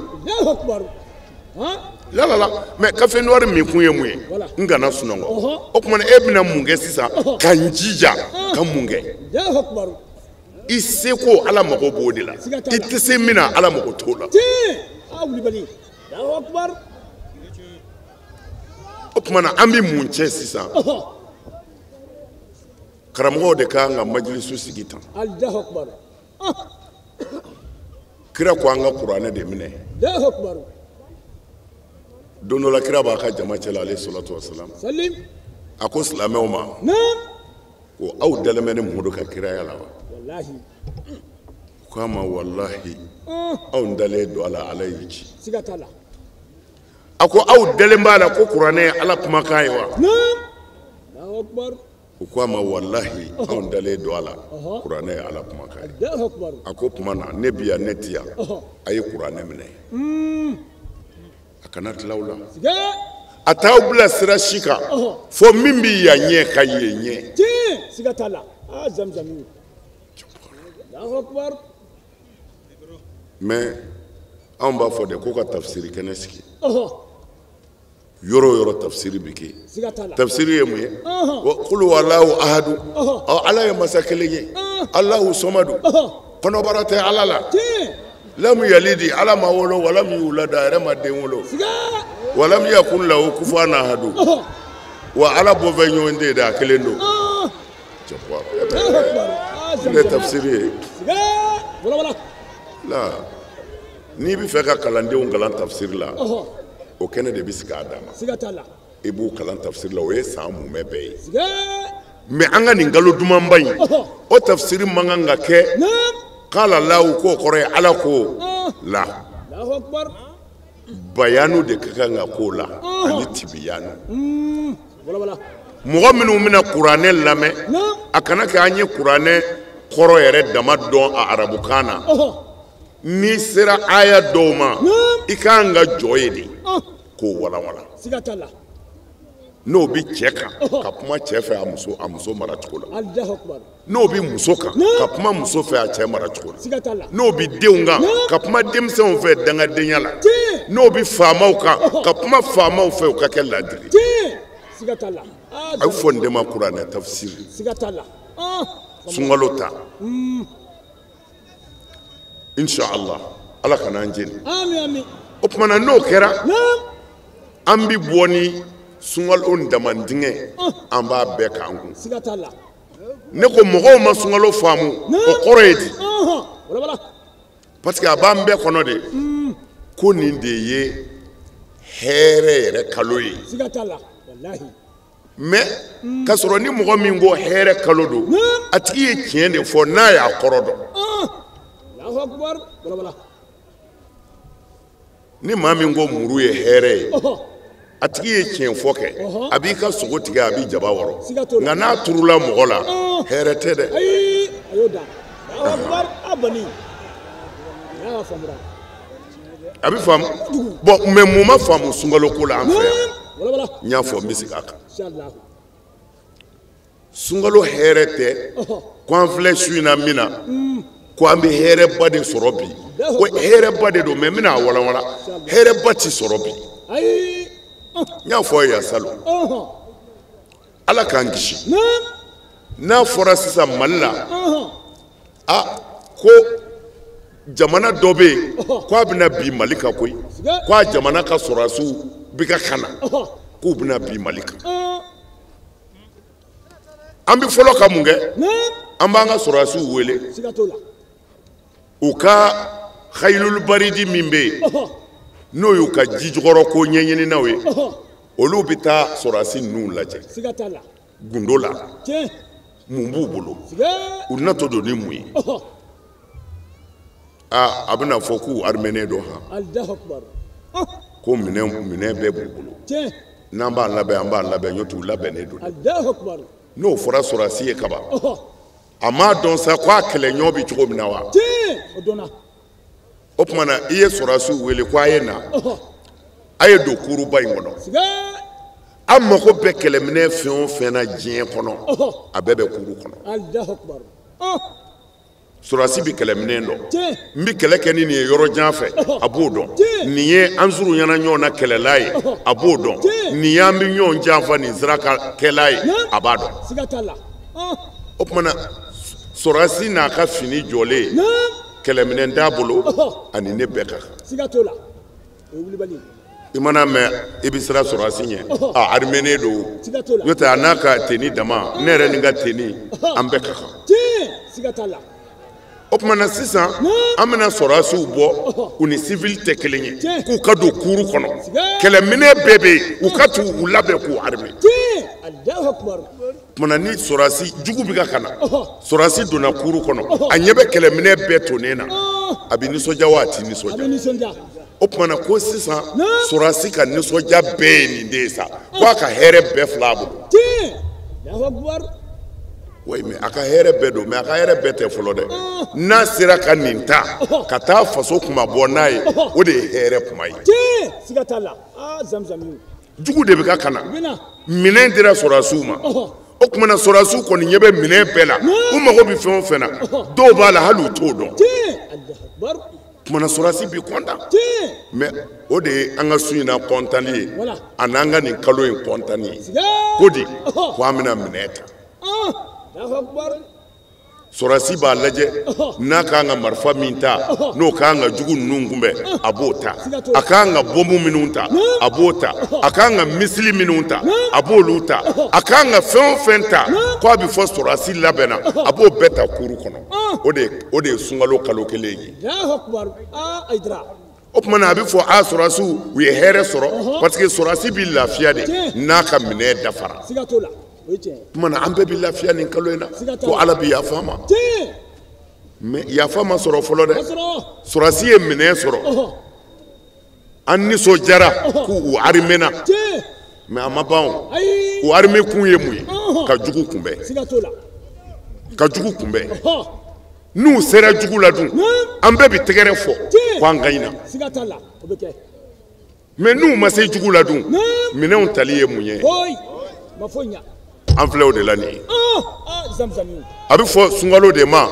La la la, mais café noir min kun ye mun ye? N kana sunɔgɔ. O tuma e bɛna mun kɛ sisan? Ka n jija ka mun kɛ? I seko Ala mago b'o de la. I tɛ se min na, Ala mago t'o la. O tuma na an bɛ mun cɛ sisan? Karamɔgɔw de ka kan ka majilisu sigi tan. Kira ko an ka kuranɛ de minɛ. Don dɔ la kira b'a ka jama cɛla alayhi salatu wasalam. A ko silamɛw ma ko aw dalen bɛ ne Muhamadu ka kiraya la wa? Ko a ma walahi anw dalen don a la, Ala y'i ci. A ko aw dalen b'a la ko kuranɛ ye Ala kumakan ye wa? U ko a ma walahi anw dalen don a la, kuranɛ ye Ala kumakan ye. A ko tuma na ne bi yan ne ti yan, a ye kuranɛ minɛ. A kana tila aw la. A t'aw bila sira si kan fo min bɛ yan ɲɛ ka yen ɲɛ. Mais anw b'a fɔ de ko ka tafsiri kɛnɛ sigi. Yɔrɔ o yɔrɔ tafsiri bɛ kɛ. Tafsiri ye mun ye? Kulu Alahu ahadu. Ala ye masa kelen ye. Alahu samadu. Kɔnɔbara tɛ Ala la. Lamu yalidi, Ala ma wolo, walamu yulada, a yɛrɛ ma den wolo. Walamu yakun lahu kufuwan ahadu. Wa Ala bɔfɛ ɲɔgɔn tɛ dɛ, a kelen don. Ne tafsiri ye. La, n'i bɛ fɛ ka kalandenw kalan tafsiri la, o kɛnɛ de bɛ sigi a dama. I b'u kalan tafsiri la, o ye san mumɛ bɛɛ ye. Mais an ka nin kalo dumanba in, o tafsiri man kan ka kɛ. K'ala lahu k'o kɔrɔ ye Ala ko la. Bayanu de ka kan ka k'o la ani tibiyanu. Mɔgɔ minnu bɛna kuranɛ lamɛn, a kana kɛ an ye kuranɛ kɔrɔ yɛrɛ dama dɔn a arabukan na. N'i sera aya dɔw ma, i ka kan ka jɔ yen de k'o walawala. N'o bɛ cɛ kan, ka kuma cɛ fɛ a muso mara cogo la. N'o bɛ muso kan, ka kuma muso fɛ a cɛ mara cogo la. N'o bɛ denw kan, ka kuma denmisɛnw fɛ dangadenya la. N'o bɛ faamaw kan, ka kuma faamaw fɛ u ka kɛ laadiri. A bɛ fɔ nin de ma kuranɛ tafsiri. Sunkalo ta. Inshallah, Ala kana an jeni. O tuma na n'o kɛra, an bɛ bɔ ni sunkalo damandingɛ, an b'a bɛɛ k'an kun. Ne ko mɔgɔw ma sunkalo faamu, o kɔrɔ ye di? Parce que a b'an bɛɛ kɔnɔ de ko nin de ye hɛrɛ yɛrɛ kalo ye. Mais k'a sɔrɔ ni mɔgɔ min ko hɛrɛ kalo don, a tigi ye tiɲɛ de fɔ n'a y'a kɔrɔ dɔn. Ni maa min ko muru ye hɛrɛ ye, a tigi ye tiɲɛ fɔ kɛ, a b'i ka sogo tigɛ, a b'i jaba wɔrɔ. Nka n'a turula mɔgɔ la, hɛrɛ tɛ dɛ. A bɛ faamu. Bon, mais mun ma faamu sunkalo ko la an fɛ yan? N y'a fɔ, n bɛ segin a kan. Sunkalo hɛrɛ tɛ ko an filɛ su in na min na, ko an bɛ hɛrɛba de sɔrɔ bi. Ko hɛrɛba de don, mais n bɛna a walawala. Hɛrɛba ti sɔrɔ bi. N y'a fɔ yan salon. Ala k'an kisi. N'a fɔra sisan Mali la, a ko jamana dɔ bɛ yen k'a bɛna bin Mali kan koyi, k'a jamana ka sɔrɔdasiw bɛ ka ka na, k'u bɛna bin Mali kan. An bɛ fɔlɔ ka mun kɛ? An b'an ka sɔrɔdasiw wele. U ka Khayilul Baridi min bɛ yen, n'o y'u ka jijukɔrɔ ko ɲɛɲininaw ye, olu bɛ taa sɔrɔdasi ninnu lajɛ gundo la. Mun b'u bolo? U natɔ don ni mun ye? Aa, a bɛna fɔ k'u armenen don han, ko minɛn bɛɛ b'u bolo. N'an b'a labɛn, an b'a labɛn, n'o tɛ u labɛnnen don. N'o fɔra sɔrɔdasi ye kaban, a m'a dɔn sa ko a kɛlɛɲɔgɔn bɛ cogo min na wa? O tuma na, i ye sɔrɔdasiw wele ko a ye na, a ye don kuruba in kɔnɔ. An mago bɛ kɛlɛminɛ fɛn o fɛn na diɲɛ kɔnɔ, a bɛɛ bɛ kuru kɔnɔ. Sɔrɔdasi bɛ kɛlɛminɛ dɔn. N bɛ kɛlɛ kɛ ni nin ye yɔrɔ jan fɛ, a b'o dɔn. Nin ye an surunyana ɲɔgɔn na kɛlɛla ye, a b'o dɔn. Nin ye an bɛ ɲɔgɔn janfa nin sira kan kɛla ye, a b'a dɔn. O tuma na, sɔrɔdasi n'a ka fini jɔlen, kɛlɛminɛ t'a bolo, ani ne bɛɛ ka kan. I mana mɛn i bɛ siran sɔrɔdasi ɲɛ, a armenen don, n'o tɛ a n'a ka tenue dama, ne yɛrɛ ni n ka tenue, an bɛɛ ka kan. O tuma na sisan, an bɛna sɔrɔdasiw bɔ, u ni civil tɛ kelen ye, k'u ka don kuru kɔnɔ, kɛlɛminɛ bɛɛ bɛ yen, u ka t'u labɛn k'u armer. Tuma na ni sɔrɔdasi jugu bɛ ka na, sɔrɔdasi donna kuru kɔnɔ, a ɲɛ bɛ kɛlɛminɛ bɛɛ tonnen na, a bɛ nisɔndiya wa a tɛ nisɔndiya? O tuma na ko sisan sɔrɔdasi ka nisɔndiya bɛɛ ye nin de ye sa, ko a ka hɛrɛ bɛɛ filɛ a bolo. Oui, mais a ka hɛrɛ bɛɛ don, mais a ka hɛrɛ bɛɛ tɛ fɔlɔ dɛ. N'a sera ka nin ta ka taa faso kuma bɔ n'a ye, o de ye hɛrɛ kuma ye. Jugu de bɛ ka na, minɛn dira sɔrɔdasiw ma. O tuma na, sɔrɔdasiw kɔni ɲɛ bɛ minɛn bɛɛ la, u mago bɛ fɛn o fɛn na, dɔw b'a la hali u t'o dɔn. Tuma na sɔrɔdasi bɛ kɔntan, mais o de ye an ka su in na kɔntanli ye, a n'an ka nin kalo in kɔntanni ye. Ko di ko an bɛna minɛn ta. Sɔrɔdasi b'a lajɛ n'a ka kan ka marifa min ta, n'o ka kan ka jugu ninnu kunbɛn, a b'o ta. A ka kan ka bɔnbu minnu ta, a b'o ta. A ka kan ka missile minnu ta, a b'olu ta. A ka kan ka fɛn o fɛn ta ko a bɛ fɔ sɔrɔdasi labɛnna, a b'o bɛɛ ta kuru kɔnɔ. O de ye sunkalo kalo kelen ye. O tuma na, a bɛ fɔ a sɔrɔdasiw u ye hɛrɛ sɔrɔ, parce que sɔrɔdasi bɛ lafiya de n'a ka minɛn dafara. Tuma na, an bɛɛ bɛ lafiya nin kalo in na ko Ala bɛ yafa an ma. Mais yafa ma sɔrɔ fɔlɔ dɛ. Sɔrɔdasi ye minɛn sɔrɔ, an nisɔndiyara k'u armena, mais a ma ban o. U armé kun ye mun ye? Ka jugu kunbɛn, ka jugu kunbɛn. N'u sera jugu la dun, an bɛɛ bɛ tɛgɛrɛ fɔ ko an gagnera. Mais n'u ma se jugu la dun, minɛnw tali ye mun ye? An filɛ o de la nin ye. A bɛ fɔ sunkalo de ma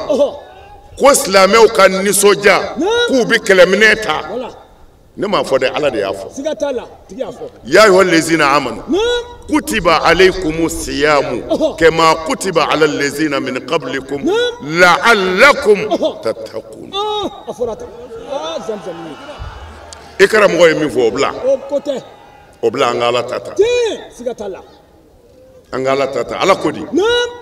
ko silamɛw ka nisɔndiya k'u bɛ kɛlɛminɛ ta. Ne m'a fɔ dɛ, Ala de y'a fɔ. Ya ayyuhal lezina amanu kutiba alaykumu siyamu kama kutiba ala lezina min qablikum la'allakum tattaqun. I karamɔgɔ ye min fɔ, o bila, o bila, an ka Ala ta ta, an ka Ala ta ta. Ala ko di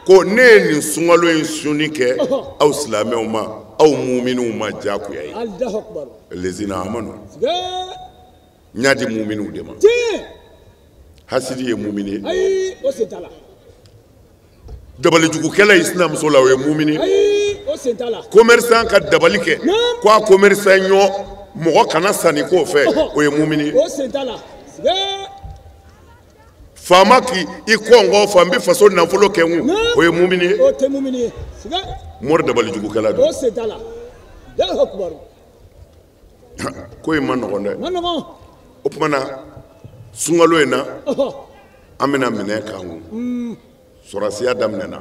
ko ne ye nin sunkalo in sunni kɛ aw silamɛw ma, aw muminw ma diyagoya ye. Lezina amanu, n y'a di muminw de ma. Hasidi ye mumini ye, dabalijugukɛla ye sinamuso la, o ye mumini ye. Commerçant ka dabali kɛ ko a commerçant ɲɔ mɔgɔ kana sanni k'o fɛ, o ye mumini ye. Faama k'i i kɔngɔ fa n bɛ faso nafolo kɛ n kun, o ye mumini ye. Mori dabalijugukɛla don. Ko in ma nɔgɔn dɛ. O tuma na, sunkalo in na, an bɛna minɛn k'an kun. Sɔrɔdasiya daminɛna,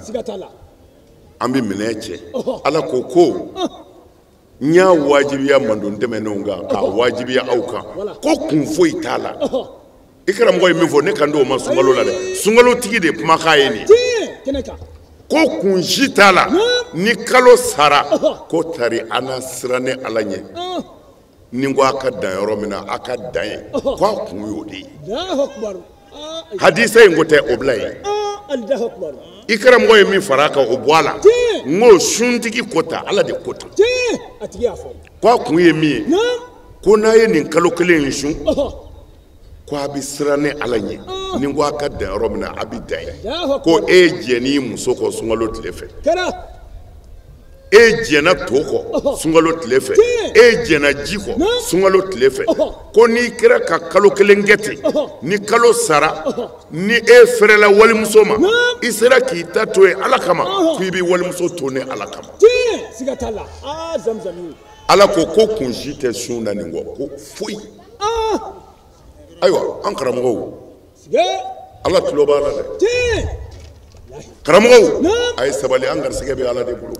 an bɛ minɛn cɛ. Ala ko ko n y'a wajibiya mandon tɛmɛnenw kan k'a wajibiya aw kan, ko kun foyi t'a la. I karamɔgɔ ye min fɔ, ne kan t'o ma sunkalo la dɛ. Sunkalotigi de kumakan ye nin ye, ko kun si t'a la. Ni kalo sara ko tari an na siran ne Ala ɲɛ, ni ko a ka dan yɔrɔ min na, a ka dan ye, ko a kun y'o de ye. Hadisa in ko tɛ, o bila yen. I karamɔgɔ ye min fara a kan o bɔ a la. N ko suntigi ko ta Ala de ko ta. Ko a kun ye min ye, ko n'a ye nin kalo kelen in sun, ko a bɛ siran ne Ala ɲɛ. Ni n ko a ka dan yɔrɔ min na, a bɛ dan yen. Ko e jɛn'i muso kɔ sunkalo tile fɛ. E jɛnna to kɔ sunkalo tile fɛ. E jɛnna ji kɔ sunkalo tile fɛ. Ko n'i kɛra ka kalo kelen kɛ ten, ni kalo sara, ni e fɛrɛla walimuso ma, i sera k'i ta to yen Ala kama, k'i b'i walimuso to ne Ala kama. Ala ko ko kun si tɛ sun na nin kɔ, ko foyi. Ayiwa an karamɔgɔw, Ala tulo b'a la dɛ. Karamɔgɔw, a ye sabali, an garisɛgɛ bɛ Ala de bolo.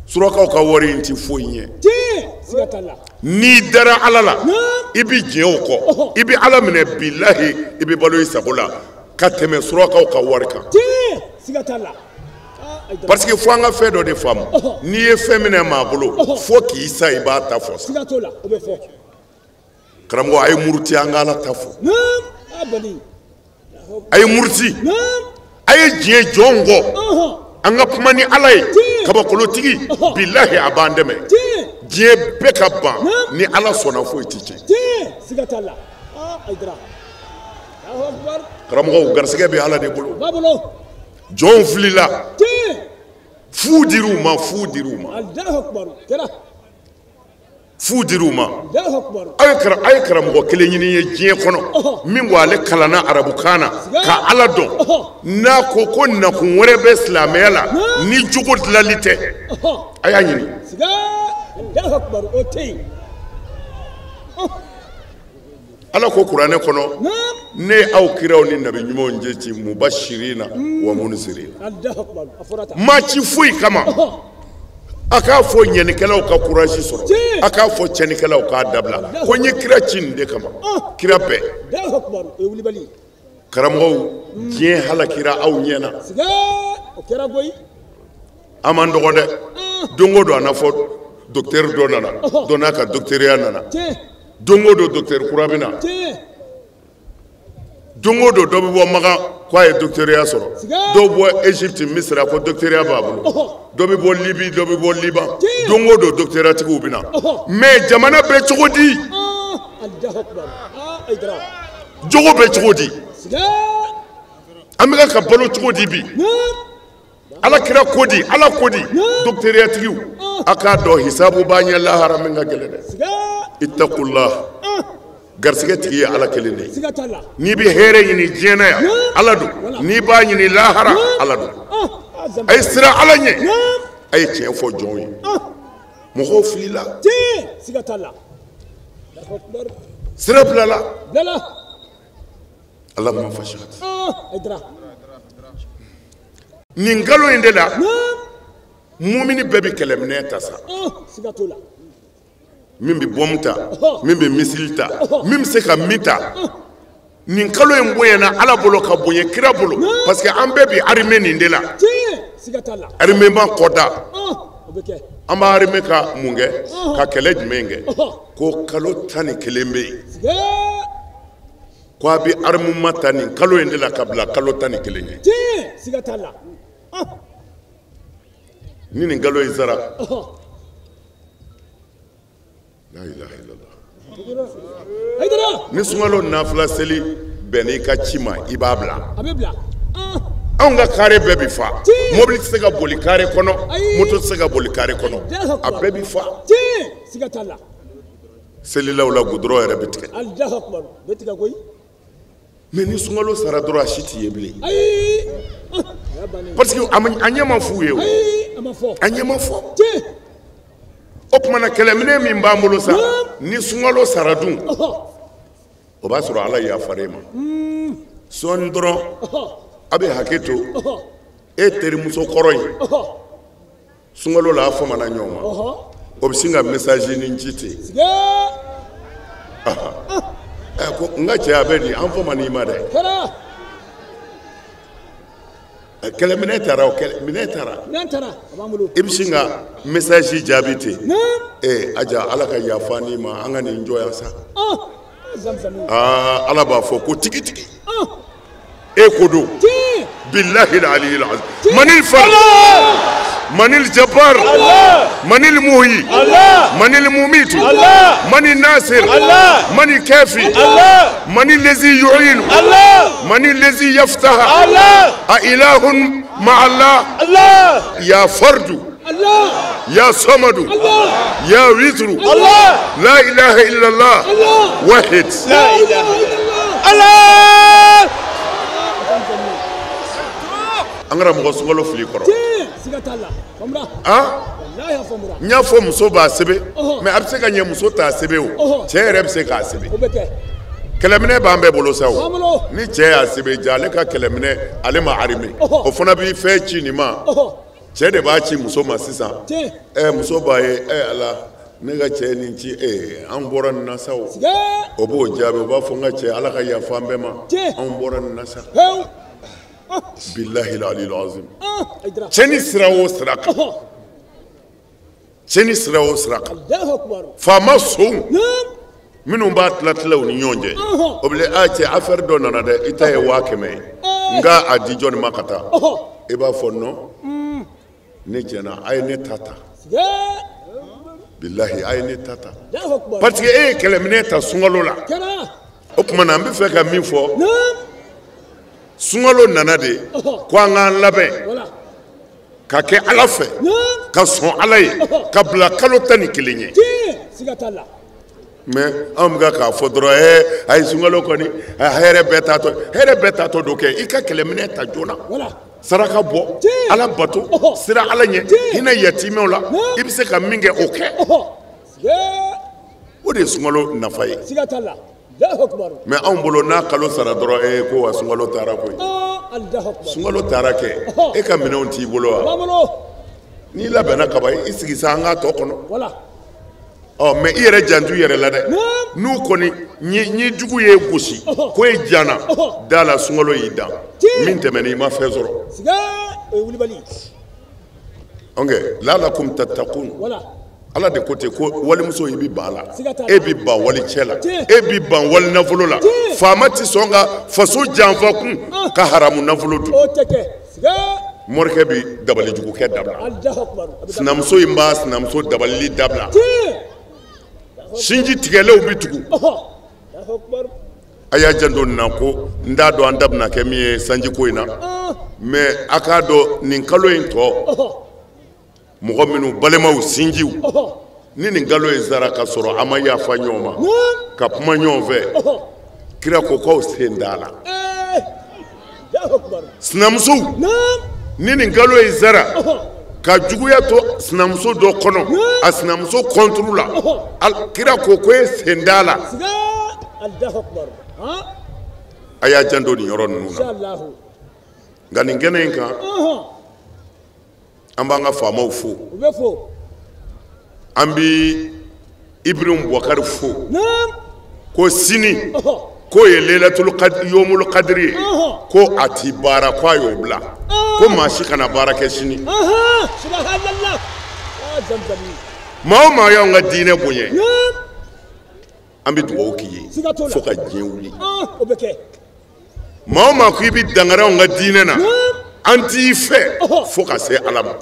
Surakaw ka wari in ti foyi ɲɛ. N'i dara Ala la, i bi diɲɛ o kɔ, i bi Ala minɛ bilahi, i bi balo i sago la ka tɛmɛ surakaw ka wari kan. Parce que fo an ka fɛn dɔ de faamu, n'i ye fɛn minɛ maa bolo, fo k'i sa i b'a ta fɔ sa. Karamɔgɔ, a ye muruti an ka Ala ta fɔ. A ye muruti, a ye diɲɛ jɔn kɔ, an ka kuma ni Ala ye. Kabakolotigi bilahi a b'an dɛmɛ. Diɲɛ bɛɛ ka ban ni Ala sɔnna foyi ti tiɲɛ. Karamɔgɔw, garisɛgɛ bɛ Ala de bolo. Jɔnw filila, fu dir'u ma, fu dir'u ma, fu dir'u ma. A ye karamɔgɔ kelen ɲini ye diɲɛ kɔnɔ min ko ale kalanna arabukan na ka Ala dɔn, n'a ko ko nakun wɛrɛ bɛ silamɛya la ni jogo dilanli tɛ, a y'a ɲini. Ala ko kuranɛ kɔnɔ, ne ye aw kiraw ni nabi ɲumanw je ci mubashirina wa munzirina. Maa ci foyi kama. A k'a fɔ ɲɛnikɛlaw ka courage sɔrɔ, a k'a fɔ tiɲɛnikɛlaw k'a dabila, ko n ye kira ci nin de kama. Kira bɛɛ. Karamɔgɔw, diɲɛ halakira aw ɲɛ na. An man dɔgɔ dɛ. Don o don a na fɔ docteur dɔ nana, dɔ n'a ka docteuriya nana. Don o don docteur kura bɛ na. Don o don dɔ bɛ bɔ Makan k'a ye docteuriya sɔrɔ. Dɔw bɔ Égypte, Misira ko docteuriya b'a bolo. Dɔ bɛ bɔ Libi, dɔ bɛ bɔ Liban. Don o don docteuriyatigiw bɛ na. Mais jamana bɛ cogo di? Jogo bɛ cogo di? An bɛ ka balo cogo di bi? Ala kira ko di, Ala ko di? Docteuriyatigiw, a k'a dɔn hisabu b'an ɲɛ lahara min ka gɛlɛn dɛ. Ittaqullah. Garisɛgɛ tigi ye Ala kelen de ye. N'i bɛ hɛrɛ ɲini diɲɛ na yan, Ala don. N'i b'a ɲini lahara, Ala don. A ye siran Ala ɲɛ, a ye tiɲɛ fɔ jɔnw ye. Mɔgɔw filila, sira bilala. Allahumma fashhad. Nin nkalon in de la, mumini bɛɛ bɛ kɛlɛminɛ ta sa. Min bɛ bɔmu ta, min bɛ misili ta, min bɛ se ka min ta. Nin kalo in bonyana Ala bolo ka bonya kira bolo, parce que an bɛɛ bi armée nin de la. Armée ma kɔda. An b'a armée ka mun kɛ? Ka kɛlɛ jumɛn kɛ? Ko kalo 11 bɛ yen. Ko a bɛ armement ta nin kalo in de la ka bila kalo 11 ɲɛ. Ni nin kalo in sara. La ilaha illallah. Ni sunkalo nafila seli bɛnn'i ka ci ma, i b'a bila. Anw ka carré bɛɛ bi fa. Mobili tɛ se ka boli carré kɔnɔ, moto tɛ se ka boli carré kɔnɔ, a bɛɛ bi fa. Selilaw la goudron yɛrɛ bɛ tigɛ. Mais ni sunkalo sara dɔrɔn a si t'i ye bilen. Parce que a ɲɛ ma f'u ye o. A ɲɛ ma fɔ. O tuma na kɛlɛminɛ min b'an bolo sa, ni sunkalo sara dun, o b'a sɔrɔ Ala yafara e ma. Sɔɔni dɔrɔn a bɛ hakɛ to, e terimuso kɔrɔ in, sunkalo la a famana ɲɔgɔn ma, o bɛ sin ka message ni ci ten. Ko n ka cɛ a bɛ di, an famana i ma dɛ. Kɛlɛminɛ taara o, minɛ taara. I bɛ sin ka message jaabi ten. Aja, Ala ka yafa n'i ma, an ka nin jɔ yan sa. Aa, Ala b'a fɔ ko tigitigi. E ko don. Billahi al-aliyyil azim. Manil fard. Manil jabbar. Manil muhyi. Manil mumitu. Manil nasir. Manil kafi. Manil lazi yu'inu. Manil lazi yaftaha. A ilahun ma'a Allah. Ya fardu. Ya samadu. Ya witru. La ilaha illallah. Wahid. La ilaha illallah. An kɛra mɔgɔ sunkalo fili kɔrɔ. N y'a fɔ muso b'a sɛbɛn mais a bɛ se ka ɲɛ muso t'a sɛbɛn o cɛ yɛrɛ bɛ se k'a sɛbɛn. Kɛlɛminɛ b'an bɛɛ bolo sa o. Ni cɛ y'a sɛbɛn ja ale ka kɛlɛminɛ ale ma armé o fana b'i fɛn ci nin ma. Cɛ de b'a ci muso ma sisan. Muso b'a ye ala ne ka cɛ nin ci an bɔra nin na sa o. O b'o jaabi o b'a fɔ n ka cɛ ala ka yafa an bɛɛ ma anw bɔra nin na sa. Billahi al-aliyyil azim. Cɛni sira o sira kan. Cɛni sira o sira kan. Faama sonw minnu b'a tila tila u ni ɲɔgɔn cɛ. O bɛ a cɛ affaire dɔ nana dɛ i ta ye 100,000 ye. N k'a a di jɔnni ma ka taa. I b'a fɔ non ne jɛna a ye ne ta ta. Billahi a ye ne ta ta. Parce que e ye kɛlɛminɛ ta sunkalo la. O tuma na n bɛ fɛ ka min fɔ. Sunkalo nana de ko an k'an labɛn ka kɛ ala fɛ ka sɔn ala ye ka bila kalo 11 ye. Mais anw bɛ k'a fɔ dɔrɔn ayi sunkalo kɔni hɛrɛ bɛɛ taatɔ hɛrɛ bɛɛ taatɔ don kɛ i ka kɛlɛminɛ ta joona saraka bɔ ala bato sira ala ɲɛ hinɛ yatimɛw la i bɛ se ka min kɛ o kɛ o de ye sunkalo nafa ye. Mais anw bolo n'a kalo sara dɔrɔn ko wa sunkalo taara koyi. Sunkalo taara kɛ e ka minɛnw t'i bolo wa? N'i labɛnna kaban i sigi sa an k'a tɔ kɔnɔ. Ɔ mais i yɛrɛ janto i yɛrɛ la dɛ. N'u kɔni ni jugu y'e gosi ko e janna da la sunkalo y'i dan min tɛmɛna i ma fɛn sɔrɔ. Ok la'allakum tattaqun. Ala de ko ten ko walimuso i bɛ ban a la e bɛ ban walicɛ la e bɛ ban wali nafolo la faama tɛ sɔn ka faso janfa kun ka haramu nafolo dun. Morikɛ bɛ dabalijugukɛ dabila sinamuso in b'a sinamuso dabalili dabila sinji tigɛlenw bɛ tugu. A y'a janto nin na ko n t'a dɔn an da bɛna kɛ min ye sanjiko in na mais a k'a dɔn nin kalo in tɔ. Mɔgɔ minnu balimaw sinjiw ni nin kalo in sara ka sɔrɔ an ma yafa ɲɔgɔn ma ka kuma ɲɔgɔn fɛ kira ko k'aw sen t'a la. Sinamusow ni nin kalo in sara ka juguya to sinamuso dɔ kɔnɔ a sinamuso kɔnturu la kira ko ko e sen t'a la. A y'a janto nin yɔrɔ ninnu na nka nin kɛnɛ in kan. An b'an ka faamaw fo. An bɛ Ibrahim Boubacar fo. Ko sini k'o ye lelatul yomul kadiri ye ko a ti baara ko a y'o bila ko maa si kana baara kɛ sini. Maa o maa y'anw ka diinɛ bonya an bɛ dugawu k'i ye fo ka diɲɛ wuli. Maa o maa ko i bɛ dankari anw ka diinɛ na. An t'i fɛ fo ka se ala ma.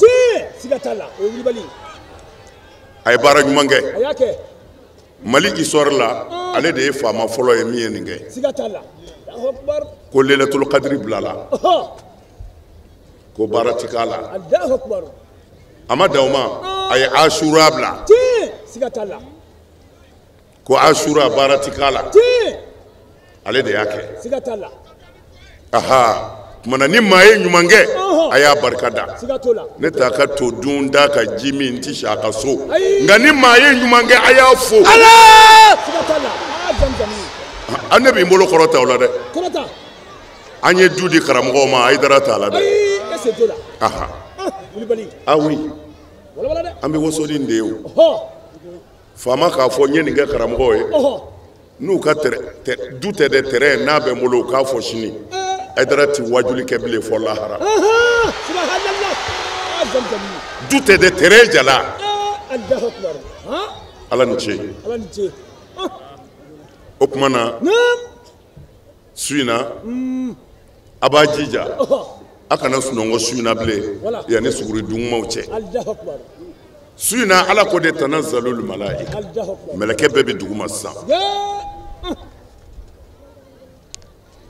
A ye baara ɲuman kɛ. Mali histoire la ale de ye faama fɔlɔ ye min ye nin kɛ. Ko lelatul kadiri bilala. Ko baara ti k'a la. A ma dan o ma a ye Asura bila. Ko Asura baara ti k'a la. Ale de y'a kɛ. Aha. Kumana ni maa ye ɲuman kɛ a y'a barika da. Ne t'a ka to dun da ka ji min n ti si a ka so nka ni maa ye ɲuman kɛ a y'a fo. An ne b'i bolo kɔrɔta o la dɛ. An ye du di karamɔgɔw ma Hayidara t'a la dɛ. Aha. Ah oui. An bɛ waso ni nin de ye o. Faama k'a fɔ n ye nin kɛ karamɔgɔw ye n'u ka du tɛ dɛ terrain n'a bɛ n bolo u k'a fɔ sini. Hayidara ti wajuli kɛ bilen fɔ lahara. Du tɛ dɛ terrain jala. Ala ni ce. O tuma na su in na A b'a jija a kana sunɔgɔ su in na bilen yanni suguri dugumaw cɛ. Su in na Ala ko de tanazzalul malaika, mɛlɛkɛ bɛɛ bɛ duguma sisan.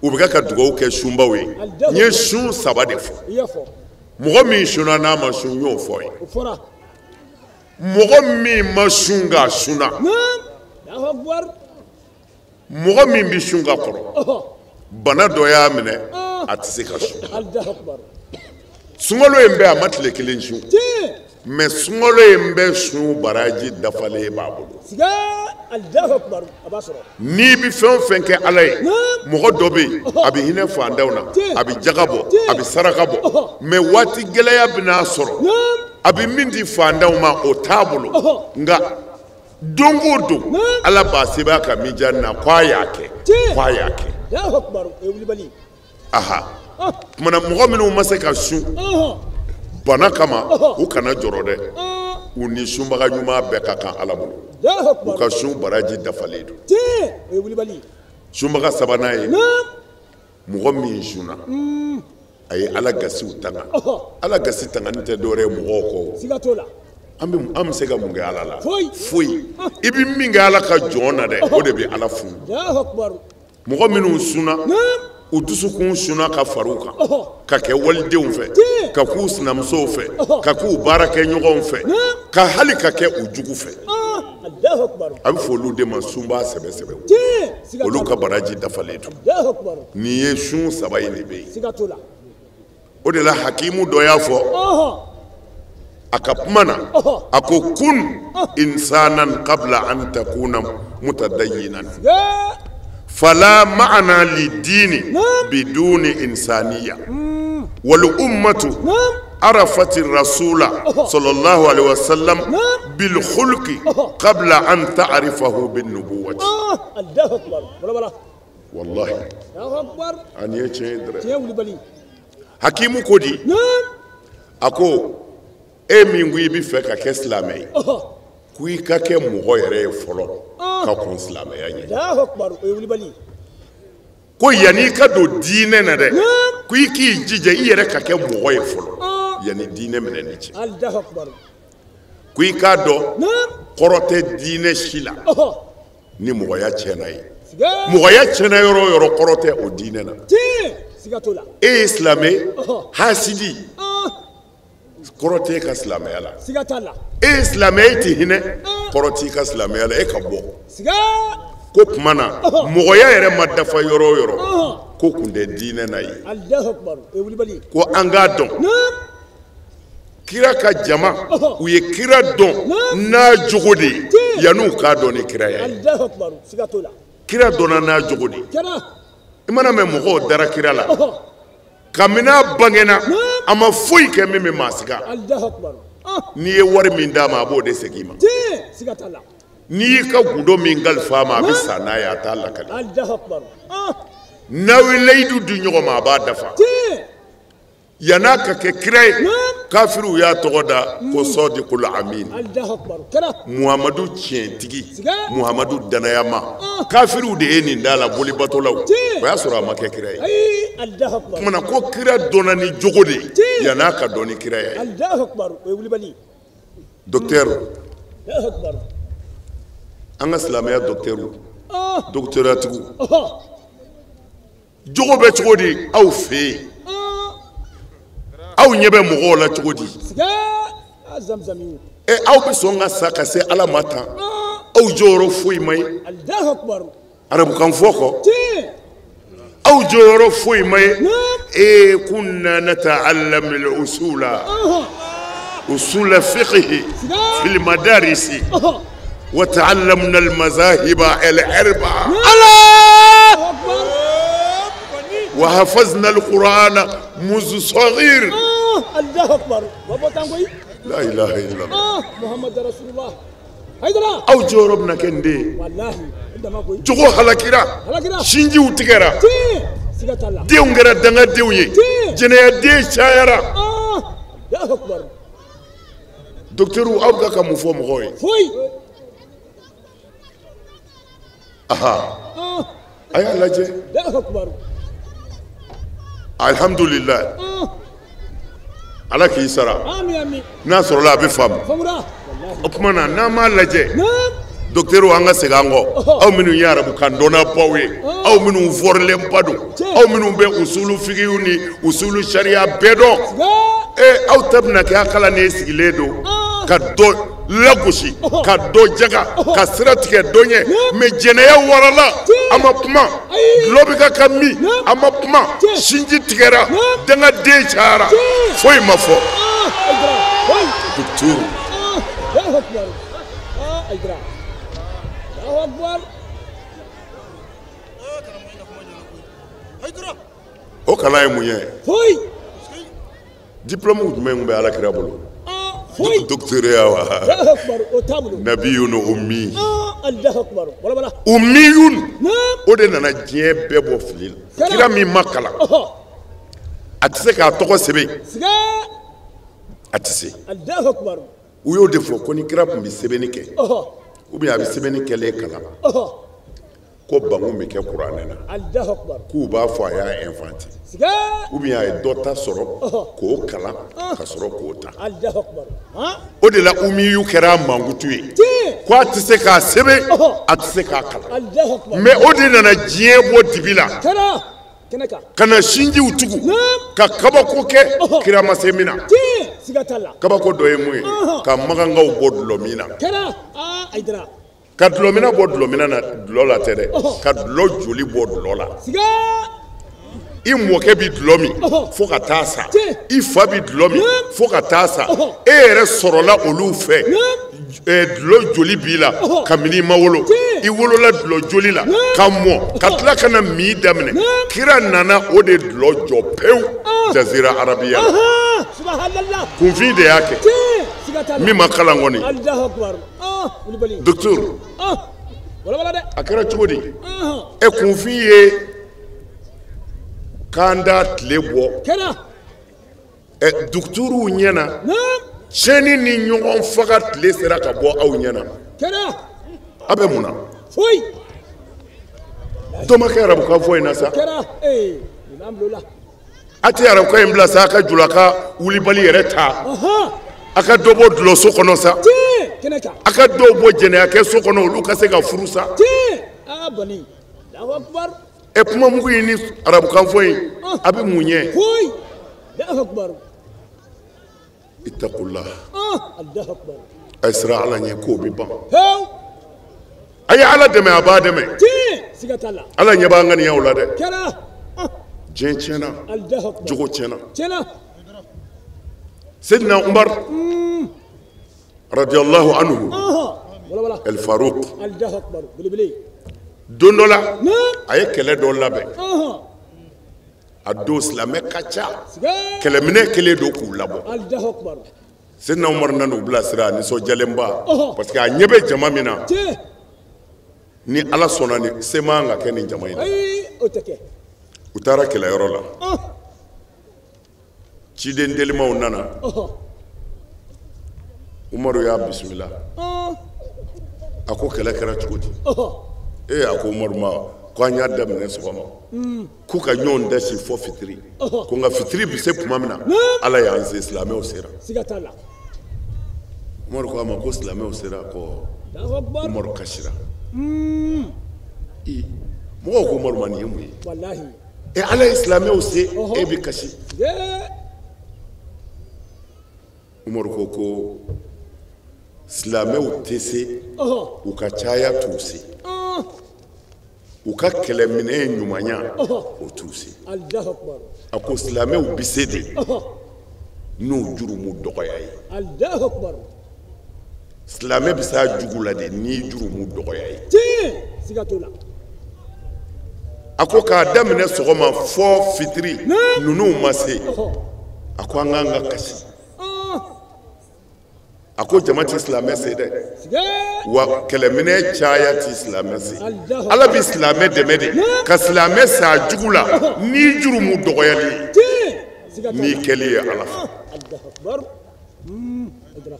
U bɛ ka dugawu kɛ sunbaw ye. N ye sun 3 de fɔ. Mɔgɔ min sunna n'a ma sun, n y'o fɔ ye. Mɔgɔ min ma sun k'a sunna, mɔgɔ min bɛ sun ka kɔrɔ, bana dɔ y'a minɛ, a tɛ se ka sun. Sunkalo in bɛɛ a ma tile kelen sun, mais sunkalo in bɛɛ sun baraji dafalen b'a bolo. N'i bɛ fɛn o fɛn kɛ Ala ye, mɔgɔ dɔ bɛ yen a bɛ hinɛ faantanw na, a bɛ jaga bɔ, a bɛ saraka bɔ, mais waati gɛlɛya bɛn'a sɔrɔ, a bɛ min di faantanw ma o t'a bolo, nka don o don Ala b'a sɛbɛn a ka mijan na k'a y'a kɛ, k'a y'a kɛ. Aha, kumana mɔgɔ minnu ma se ka sun bana kama, u kana jɔrɔ dɛ, u ni sunbaga ɲuman bɛɛ ka kan Ala bolo, u ka sun baraji dafalen don. Sunbaga sabanan ye mɔgɔ min sunna, a ye Ala gasiw tanga. Ala gasi tangani tɛ dɔwɛrɛ ye mɔgɔw kɔ. An bɛ se ka mun kɛ Ala la? Foyi. I bɛ min kɛ Ala ka jɔn na dɛ, o de bɛ Ala funu. Mɔgɔ minnu sunna, u dusukun sunna ka far'u kan, ka kɛ walidenw fɛ, ka k'u sinamusow fɛ, ka k'u baarakɛɲɔgɔnw fɛ, ka hali ka kɛ u jugu fɛ. A bɛ fɔ olu de ma sunbaa sɛbɛ sɛbɛ. Olu ka baraji dafalen don. Nin ye sun 3 in de bɛ yen. O de la hakimu dɔ y'a fɔ a ka kuma na, a ko kun insanan qabla an takuna mutadayyinan fala ma'ana lidini biduni insaniya wal ummatu arafat rasula sallallahu alaihi wasallam bil khulqi qabla an ta'rifahu bin nubuwati. Allahu akbar. Wallahi ani ye tiɲɛ ye dɛrɛ. Hakimu ko di, a ko e min ko i bɛ fɛ ka kɛ silamɛ ye, ko i ka kɛ mɔgɔ yɛrɛ ye fɔlɔ ka kɔn silamɛya ɲɛ. Ko yanni i ka don diinɛ na dɛ, ko i k'i jija i yɛrɛ ka kɛ mɔgɔ ye fɔlɔ yanni diinɛ minɛni cɛ. Ko i k'a dɔn kɔrɔ tɛ diinɛ si la ni mɔgɔya tiɲɛna ye. Mɔgɔya tiɲɛna yɔrɔ o yɔrɔ, kɔrɔ tɛ o diinɛ na. E ye silamɛ hasidi, kɔrɔ tɛ e ka silamɛya la. E ye silamɛ, e tɛ hinɛ, kɔrɔ t'i ka silamɛya la, e ka bɔ. Ko tuma na mɔgɔya yɛrɛ ma dafa yɔrɔ o yɔrɔ, ko kun tɛ diinɛ na ye. Ko an k'a dɔn kira ka jama, u ye kira dɔn n'a jogo de ye yann'u k'a dɔn ni kiraya ye. Kira dɔnna n'a jogo de ye. I mana mɛn mɔgɔw dara kira la, kabini a bangena a ma foyi kɛ min bɛ maa siga. N'i ye wari min d'a ma, a b'o de segin i ma. N'i y'i ka gundo min kalifa a ma, a bɛ sa n'a ye, a t'a lakali. N'aw ye layidu di ɲɔgɔn ma, a b'a dafa. Yann'a ka kɛ kira ye, kafiriw y'a tɔgɔ da ko Sɔdikul Amin, Muhamadu tiɲɛtigi, Muhamadu danayama. Kafiriw de ye nin da la, bolibatolaw. O y'a sɔrɔ a ma kɛ kira ye. Kumana ko kira dɔnna ni jogo de ye yann'a ka dɔn ni kiraya ye. Docteur, an ka silamɛya docteurw, doctoratigiw, jogo bɛ cogo di aw fɛ yen? Aw ɲɛ bɛ mɔgɔw la cogo di? Aw bɛ sɔn ka sa ka se Ala ma tan, aw jɔyɔrɔ foyi ma ye arabukan fɔ kɔ, aw jɔyɔrɔ foyi ma ye. E kunna nata'allamu al-usula usula fiqhi fil madarisi wa ta'allamna al-mazahiba al-arba'a wa hafazna al-Qur'ana منذ صغير. الله أكبر. لا إله إلا الله محمد رسول الله. Aw jɔyɔrɔ bɛna kɛ nin de ye. Jogo halakira, sinjiw tigɛra, denw kɛra dangadenw ye, jɛnɛyaden cayara. Docteur, aw bɛ ka mun fɔ mɔgɔw ye? Aha, a y'a lajɛ. Alhamdulilayi. Ala k'i sara. N'a sɔrɔla a bɛ faamu. O tuma na n'an m'a lajɛ. Docteur an ka segin an kɔ. Aw minnu ye arabukan dɔnnabaw ye, aw minnu fɔrilenba don, aw minnu bɛ usulu figiw ni usulu sariya bɛɛ dɔn. Aw ta bɛna kɛ a kalannen sigilen don ka dɔ lagosi, ka dɔ jaga, ka sira tigɛ dɔ ɲɛ. Mais jɛnɛya warala, a ma kuma. Dulɔ bɛ ka ka min, a ma kuma. Sinji tigɛra, dangaden cayara, foyi ma fɔ. Docteur. O kalan ye mun ye? Diplôme jumɛn bɛ Ala kira bolo? Docteur wa? Nabiyun ummi. Ummiyun. O de nana diɲɛ bɛɛ bɔ fili la. Kira min ma kalan, a tɛ se k'a tɔgɔ sɛbɛn. A tɛ se. U y'o de fɔ ko ni kira tun bɛ sɛbɛnni kɛ, ou bien a bɛ sɛbɛnni kɛlen kalan, ko bangun bɛ kɛ kuranɛ na, k'u b'a fɔ a y'a inventé, ou bien a ye dɔ ta sɔrɔ k'o kalan ka sɔrɔ k'o ta. O de la umiyu kɛra a mankutu ye, ko a tɛ se k'a sɛbɛn, a tɛ se k'a kalan. Mais o de nana diɲɛ bɔ dibi la, ka na sinjiw tugu, ka kabako kɛ kira ma se min na. Kabako dɔ ye mun ye? Ka magankaw bɔ dulɔ min na. Ka dulɔmina bɔ dulɔmina na, dulɔ la tɛ dɛ, ka dulɔ joli bɔ dulɔ la. I mɔkɛ bi dulɔ min fo ka taa sa, i fa bi dulɔ min fo ka taa sa, e yɛrɛ sɔrɔla olu fɛ, dulɔ joli b'i la kabini i ma wolo, i wolola dulɔ joli la ka mɔ, ka tila ka na min daminɛ. Kira nana o de dulɔ jɔ pewu jazira arabiya la. Kunfin de y'a kɛ, min ma kalan kɔni. Docteur, a kɛra cogo di? Kunfin ye kanda tile bɔ docteurw ɲɛna, tiɲɛni ni ɲɔgɔn faga tile sera ka bɔ aw ɲɛna. A bɛ mun na? Dɔ ma kɛ arabukan fɔ in na sa. A tɛ arabukan in bila sa, a ka julaka wulibali yɛrɛ ta. A ka dɔ bɔ dulɔso kɔnɔ sa. A ka dɔw bɔ jɛnɛyakɛ so kɔnɔ, olu ka se ka furu sa. Kuma mugu in ni arabukan fɔ in, a bɛ mun ɲɛ? Ittaqullah. A ye siran Ala ɲɛ k'o bɛ ban. A ye Ala dɛmɛ, a b'a dɛmɛ. Ala ɲɛ b'an ŋaniyaw la dɛ. Diɲɛ tiɲɛna, jogo tiɲɛna. Seydina Umar radiyallahu anhu El Farouk, don dɔ la a ye kɛlɛ dɔ labɛn. A don silamɛ ka ca, kɛlɛminɛ kelen don k'u labɔ. Seydina Umar nana u bilasira a nisɔndiyalenba, parce que a ɲɛ bɛ jama min na, ni Ala sɔnna ni se man ka kɛ nin jama in na. U taara kɛlɛyɔrɔ la, ciden telimaw nana. Umaru y'a bisimila. A ko kɛlɛ kɛra cogo di? A ko Umaru ma ko an y'a daminɛ sɔgɔma, k'u ka ɲɔgɔn dasi fɔ fitiri, ko nka fitiri bɛ se tuma min na, Ala y'an se, silamɛw sera. Umaru ko a ma ko silamɛw sera, ko Umaru kasira. Mɔgɔw ko Umaru ma nin ye mun ye? Ala ye silamɛw se, e bɛ kasi. Umaru ko ko silamɛw tɛ se, u ka caya t'u se, u ka kɛlɛminɛ ɲumanya o t'u se. A ko silamɛw bɛ se de n'u jurumu dɔgɔya ye. Silamɛ bɛ se a jugu la de n'i jurumu dɔgɔya ye. A ko k'a daminɛ sɔgɔma fɔ fitiri ninnu ma se, a ko an k'an ka kasi. A ko jama tɛ silamɛ se dɛ, wa kɛlɛminɛ caya tɛ silamɛ se. Ala bɛ silamɛ dɛmɛ de ka silamɛ sa jugu la n'i jurumu dɔgɔyali ye, n'i kɛli ye Ala fɛ.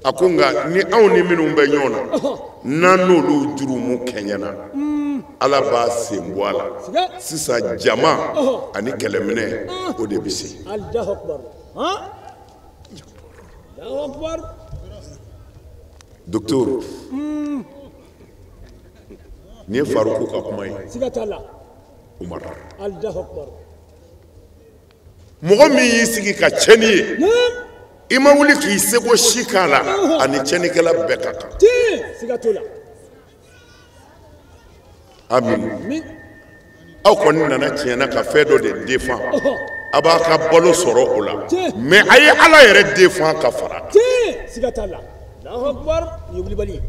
A ko nka ni anw ni minnu bɛ ɲɔgɔn na, n'an n'olu jurumu kɛɲɛna, Ala b'a sen bɔ a la sisan jama ani kɛlɛminɛ o de bɛ se. Allahu akbar. Allahu akbar. Docteur, nin ye Faruku ka kuma ye. Siga t'a la. Umar. Allahu akbar. Mɔgɔ min y'i sigi ka tiɲɛni ye, i ma wuli k'i seko si k'a la, ani tiɲɛnikɛla bɛɛ ka kan. Siga t'o la. Amin. Aw kɔni nana tiɲɛ na ka fɛn dɔ de défend. A b'a ka balo sɔrɔ o la. Mais a ye Ala yɛrɛ défend ka fara. Siga t'a la. Allahu akbar. Nin ye wulibali ye.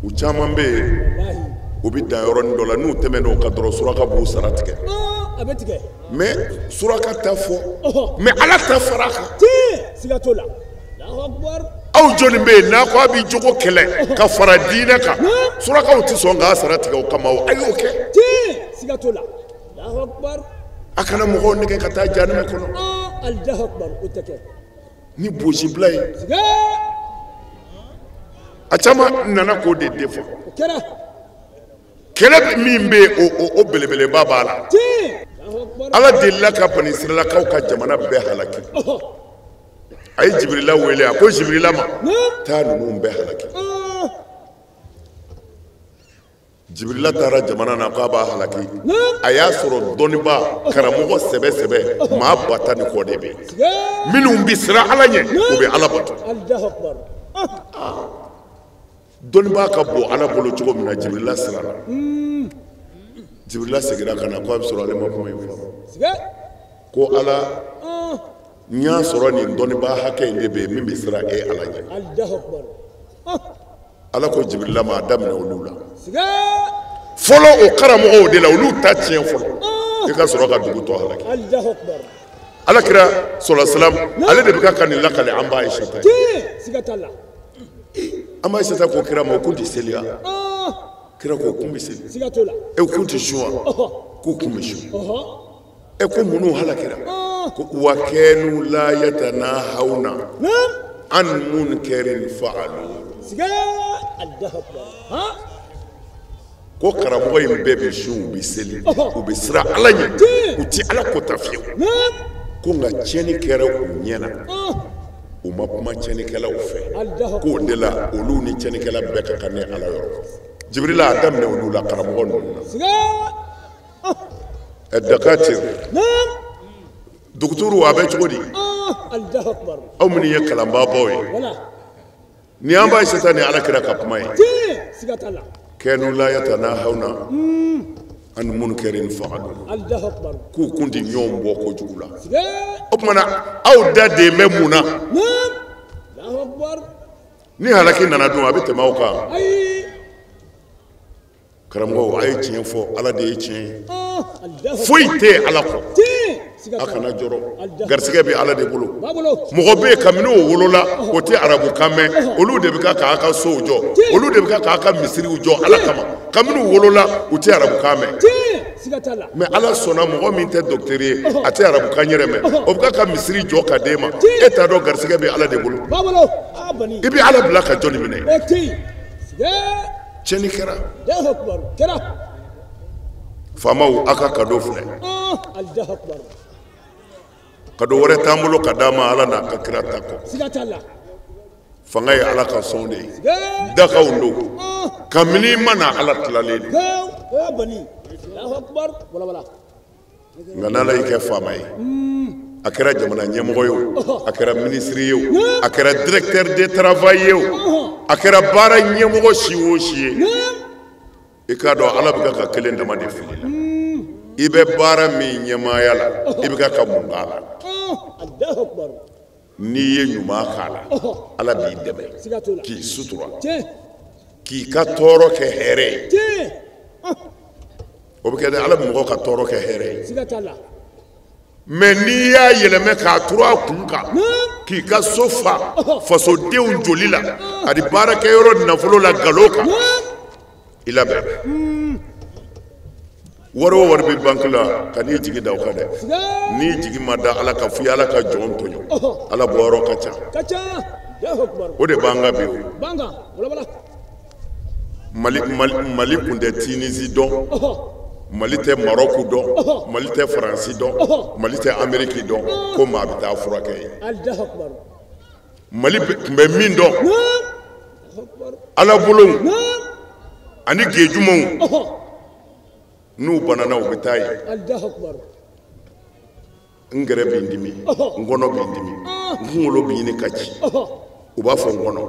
U caman bɛ yen, u bɛ dan yɔrɔnin dɔ la, n'u tɛmɛn'o kan dɔrɔn suraka b'u sara tigɛ. A bɛ tigɛ. Mais suraka ta fɔ, mais Ala ta fara a kan. Siga t'o la. Allahu akbar. Aw jɔnni bɛ yen n'a ko a bɛ jogo kɛlɛ ka fara diinɛ kan, surakaw tɛ sɔn k'a sara tigɛ o kama o, a y'o kɛ. Siga t'o la. Allahu akbar. A kana mɔgɔw nɛgɛ ka taa jahanama kɔnɔ. Allahu akbar, o tɛ kɛ. Ni bosibila ye. A caman nana k'o de défend. O kɛra. Kɛlɛ min bɛ yen, o belebeleba b'a la. Ala delila ka Banisiralakaw ka jamana bɛɛ halaki. A ye Jibirila wele, a ko Jibirila ma, taa ninnu bɛɛ halaki. Jibirila taara jamana na k'a b'a halaki. A y'a sɔrɔ dɔnnibaa karamɔgɔ sɛbɛ sɛbɛ maa 10,000 ni kɔ de bɛ yen. Minnu bɛ siran Ala ɲɛ, u bɛ Ala bato. Dɔnnibaa ka bon Ala bolo cogo min na, Jibirila siranna. Jibirila seginna ka na ko a bɛ sɔrɔ ale ma kuma in fɔ. Ko Ala, n y'a sɔrɔ nin dɔnnibaa hakɛ in de bɛ yen min bɛ siran e Ala ɲɛ. Ala ko Jibirila ma, a daminɛ olu la. Fɔlɔ o karamɔgɔw de la, olu ta tiɲɛ fɔlɔ. I ka sɔrɔ ka dugu tɔ halaki. Ala kira sɔlɔ salam, ale de bɛ ka nin lakale an ba Ayisata ye. An ba Ayisata ko kira ma, o kun tɛ seli wa? Kira ko o kun bɛ seli. E kun tɛ sun wa? K'o kun bɛ sun. E ko minnu halakira? Ko wa kanu la yatanahawna an munkarin fa'alu. Ko karamɔgɔ in bɛɛ bɛ sun, u bɛ seli, u bɛ siran Ala ɲɛ, u tɛ Ala kota fiyewu. Ko nka tiɲɛni kɛra u ɲɛ na, u ma kuma tiɲɛnikɛlaw fɛ. K'o de la olu ni tiɲɛnikɛla bɛɛ ka kan ni Ala yɔrɔ. Jibirila a daminɛ olu la, karamɔgɔ ninnu na. Dakatir, dɔgɔtɔrɔw a bɛ cogo di? Aw minnu ye kalanbaabaw ye, ni an b'a Ayisata ni Ala kira ka kuma ye. Kanu la yatanahawna an munkarin fa'alu. K'u kun tɛ ɲɔgɔn bɔ kojugu la. O tuma na aw da den bɛ mun na? Ni halaki nana dun, a bɛ tɛmɛ aw kan. Karamɔgɔw, a ye tiɲɛ fɔ, Ala de ye tiɲɛ ye. Foyi tɛ Ala kɔ. A kana jɔrɔ, garisɛgɛ bɛ Ala de bolo. Mɔgɔ bɛ yen kabini o wolola, o tɛ arabukan mɛn, olu de bɛ ka k'a ka sow jɔ, olu de bɛ ka k'a ka misiriw jɔ Ala kama. Kabini u wolola, u tɛ arabukan mɛn. Mais Ala sɔnna mɔgɔ min tɛ docteur ye, a tɛ arabukan yɛrɛ mɛn, o bɛ ka misiri jɔ ka d'e ma. E t'a dɔn garisɛgɛ bɛ Ala de bolo. I bɛ Ala bila ka jɔnni minɛ? Tiɲɛni kɛra. Faamaw, aw ka cadeau filɛ. Cadeau wɛrɛ t'an bolo ka d'a ma Ala n'a ka kira ta kɔ. Fanga ye Ala ka sɔn de ye. Dakaw don. Kabini i ma na Ala tilalen de. Nka n'Ala y'i kɛ faama ye, a kɛra jamana ɲɛmɔgɔ ye o, a kɛra minisiri ye o, a kɛra directeur de travail ye o, a kɛra baara ɲɛmɔgɔ si o si ye, i k'a dɔn Ala bɛ ka kelen dama de fili la. I bɛ baara min ɲɛmaaya la, i bɛ ka mun k'a la? N'i ye ɲuman k'a la, Ala b'i dɛmɛ k'i sutura, k'i ka tɔɔrɔ kɛ hɛrɛ ye. O bɛ kɛ dɛ, Ala bɛ mɔgɔ ka tɔɔrɔ kɛ hɛrɛ ye. Mais n'i y'a yɛlɛmɛ k'a turu a kun kan, k'i ka so fa fasodenw joli la, ani baarakɛyɔrɔ nafolo la nkalon kan, i labɛn. Wari o wari bɛ banque la, ka n'i jigi da o kan dɛ. N'i jigi ma da Ala kan, f'i ye Ala ka jɔn tɔɲɔ. Ala bɔyɔrɔ ka ca. O de b'an kan bi o. Mali kun tɛ Tunisie dɔn, Mali tɛ Maroc dɔn, Mali tɛ Faransi dɔn, Mali tɛ Amérique dɔn, ko maa bɛ taa furakɛ yen. Mali tun bɛ min dɔn, Ala bolow ani gejumaw, n'u banana u bɛ taa yen. N gɛrɛ bɛ n dimi, n kɔnɔ bɛ n dimi, n kunkolo bɛ ɲini ka ci, u b'a fɔ n kɔnɔ.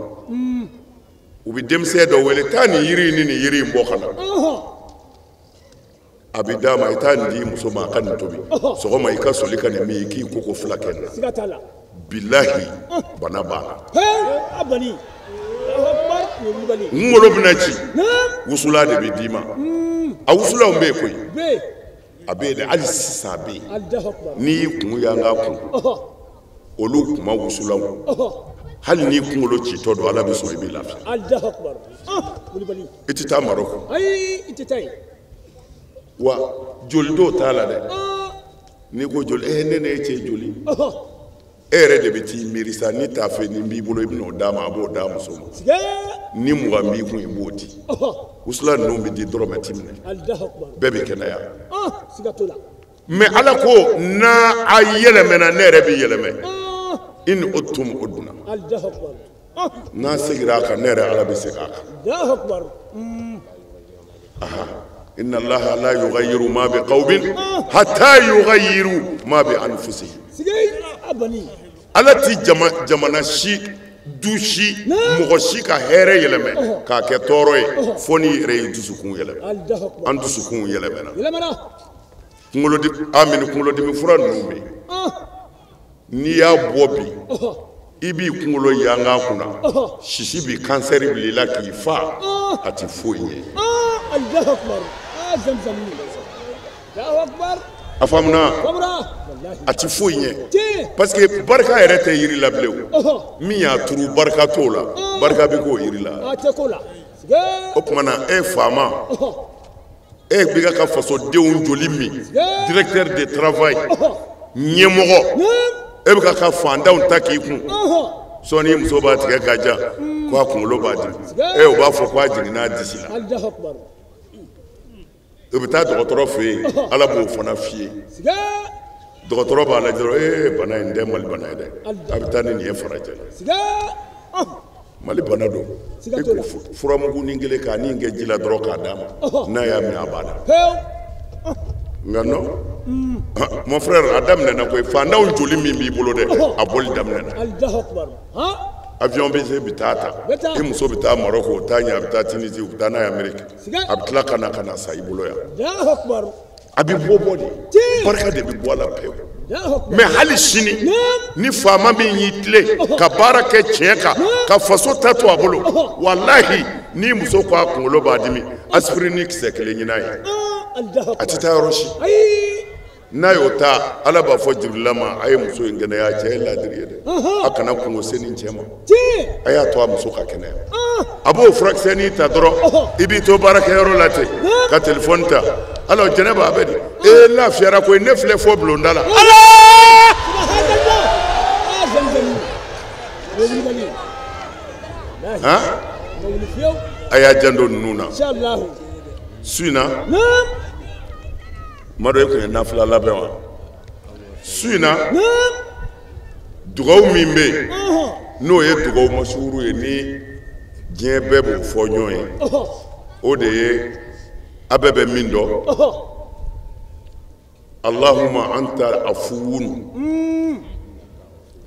U bɛ denmisɛn dɔ wele, taa nin yiri in ni nin yiri in bɔ ka na. A bɛ d'a ma, i taa nin di muso ma, a ka nin tobi. Sɔgɔma i ka soli ka nin min, i k'i koko fila kɛ nin na. Bilahi, bana b'a la. N kunkolo bɛna ci, wusulan de bɛ d'i ma. A wusulanw bɛ yen koyi. A bɛ yen dɛ, hali sisan a bɛ yen. N'i y'i kun yanga kun, olu kuma wusulanw. Hali n'i kunkolo citɔ don, Ala bɛ sɔn i bɛ lafiya. I tɛ taa Maroc. Wa joli dɔw t'a la dɛ. N'i ko joli, ne n'e cɛ joli. E yɛrɛ de bɛ t'i miiri sa, ni taafe ni b'i bolo i bɛn'o d'a ma, a b'o d'a muso ma. Ni 20 b'i kun i b'o di. Wusulan ninnu bɛ di dɔrɔmɛ ti minɛ. Bɛɛ bɛ kɛnɛya. Mais Ala ko n'a a yɛlɛmɛna, ne yɛrɛ bɛ yɛlɛmɛ. In udtum udna. N'a seginna a kan, ne yɛrɛ Ala bɛ segin a kan. Inna Allaha la yughayyiru ma bi qawmin hatta yughayyiru ma bi anfusihim. Ala ti jamana si, du si, mɔgɔ si ka hɛrɛ yɛlɛmɛ k'a kɛ tɔɔrɔ ye fo n'i yɛrɛ y'i dusukun yɛlɛmɛ. An dusukun yɛlɛmɛna. Kunkolodimi fura ninnu bɛ yen. N'i y'a bɔ bi, i b'i kunkolo yanga kunna, sisi bi kansɛri bila i la k'i fa, a ti foyi ɲɛ. A faamuna? A ti foyi ɲɛ. Parce que barika yɛrɛ tɛ yiri la bilen o. Min y'a turu barika t'o la, barika bɛ k'o yiri la. O tuma na e faama, e bɛ ka fasodenw joli min, directeur de travail, ɲɛmɔgɔ, e bɛ ka fantanw ta k'i kun. Sɔɔni muso b'a tigɛ ka ja, ko a kunkolo b'a dimi. E o b'a fɔ ko a jiginna a disi la. U bɛ taa dɔgɔtɔrɔ fɛ yen, Ala b'o fana f'i ye. Dɔgɔtɔrɔ b'a lajɛ dɔrɔn, ee bana in tɛ Mali bana ye dɛ, a bɛ taa ni nin ye farajɛ. Mali bana don. I k'o furamugu ni kelen k'a ni kɛ ji la dɔrɔn k'a d'a ma, n'a y'a min a banna. Nka non, mon frère, a daminɛna koyi, fantanw joli min b'i bolo dɛ, a bɔli daminɛna. Avion bɛ se bɛ taa ta, i muso bɛ taa Maroc, o t'a ɲɛ, a bɛ taa Tunisie, u bɛ taa n'a ye Amérique, a bɛ tila ka na sa i bolo yan. A bɛ bɔ bɔ de, barika de bɛ bɔ a la pewu. Mais hali sini, ni faama min y'i tilen ka baara kɛ tiɲɛ kan, ka faso ta to a bolo, walahi n'i muso ko a kunkolo b'a dimi, aspirine kisɛ kelen ɲin'a ye, a tɛ taa yɔrɔ si. N'a y'o ta, Ala b'a fɔ Jibirila ma, a ye muso in kɛnɛya, cɛ ye laadiri ye dɛ, a kana kungo se nin cɛ ma, a y'a to a muso ka kɛnɛya. A b'o furakisɛnin ta dɔrɔn, i b'i to baarakɛyɔrɔ la ten, ka telefɔni ta. Alors Jɛnɛba a bɛ di? Ee lafiyara koyi, ne filɛ fɔ bulonda la. Han? A y'a janto ninnu na. Su in na, Madu e kun ye nafila labɛn wa? Su in na, dugawu min bɛ yen, n'o ye dugawu masuuru ye ni diɲɛ bɛɛ b'o fɔ ɲɔgɔn ye, o de ye a bɛɛ bɛ min dɔn. Allahumma anta afuwun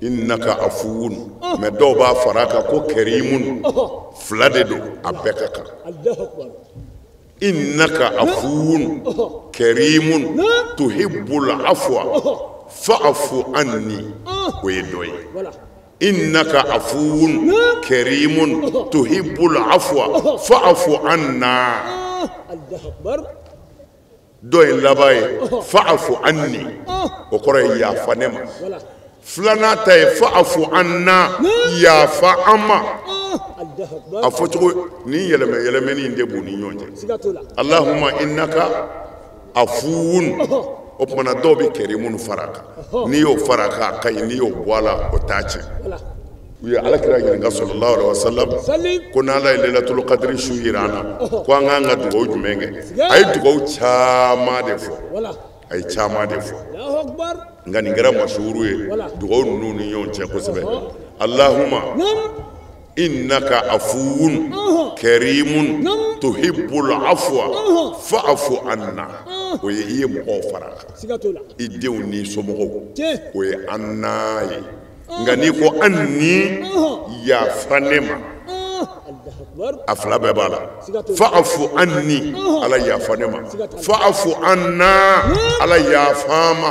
innaka afuwun. Mais dɔw b'a fara a kan ko karimun, fila de don, a bɛɛ ka kan. Innaka afuwun karimun tuhibbul afwa fa'fu anni, o ye dɔ ye. Innaka afuwun karimun tuhibbul afwa fa'fu anna. Dɔ in laban ye fa'fu anni, o kɔrɔ ye yafa ne ma. Filanan ta ye fa'fu anna, yafa an ma. A fɔcogo ni yɛlɛmɛ yɛlɛmɛni in de b'u ni ɲɔgɔn cɛ. Allahumma innaka afuwun, o tuma na dɔw bɛ karimun fara a kan, n'i y'o fara a kan a ka ɲi, n'i y'o bɔ a la o t'a tiɲɛ. U ye Ala kira ɲininka sallallahu alaihi wasallam ko n'Ala ye Laylatul Qadri su yira an na ko an k'an ka dugawu jumɛn kɛ? A ye dugawu caman de fɔ. A ye caman de fɔ. Nka nin kɛra masuhuru ye dugawu ninnu ni ɲɔgɔn cɛ kosɛbɛ. Allahumma innaka afuwun karimun tuhibbul afwa fa'fu anna. O ye i ye mɔgɔw fara a kan. I denw n'i somɔgɔw. O ye anna ye. Nka n'i ko anni yafa ne ma, a fila bɛɛ b'a la. Fa'fu anni, Ala yafa ne ma. Fa'fu anna, Ala yafa ma.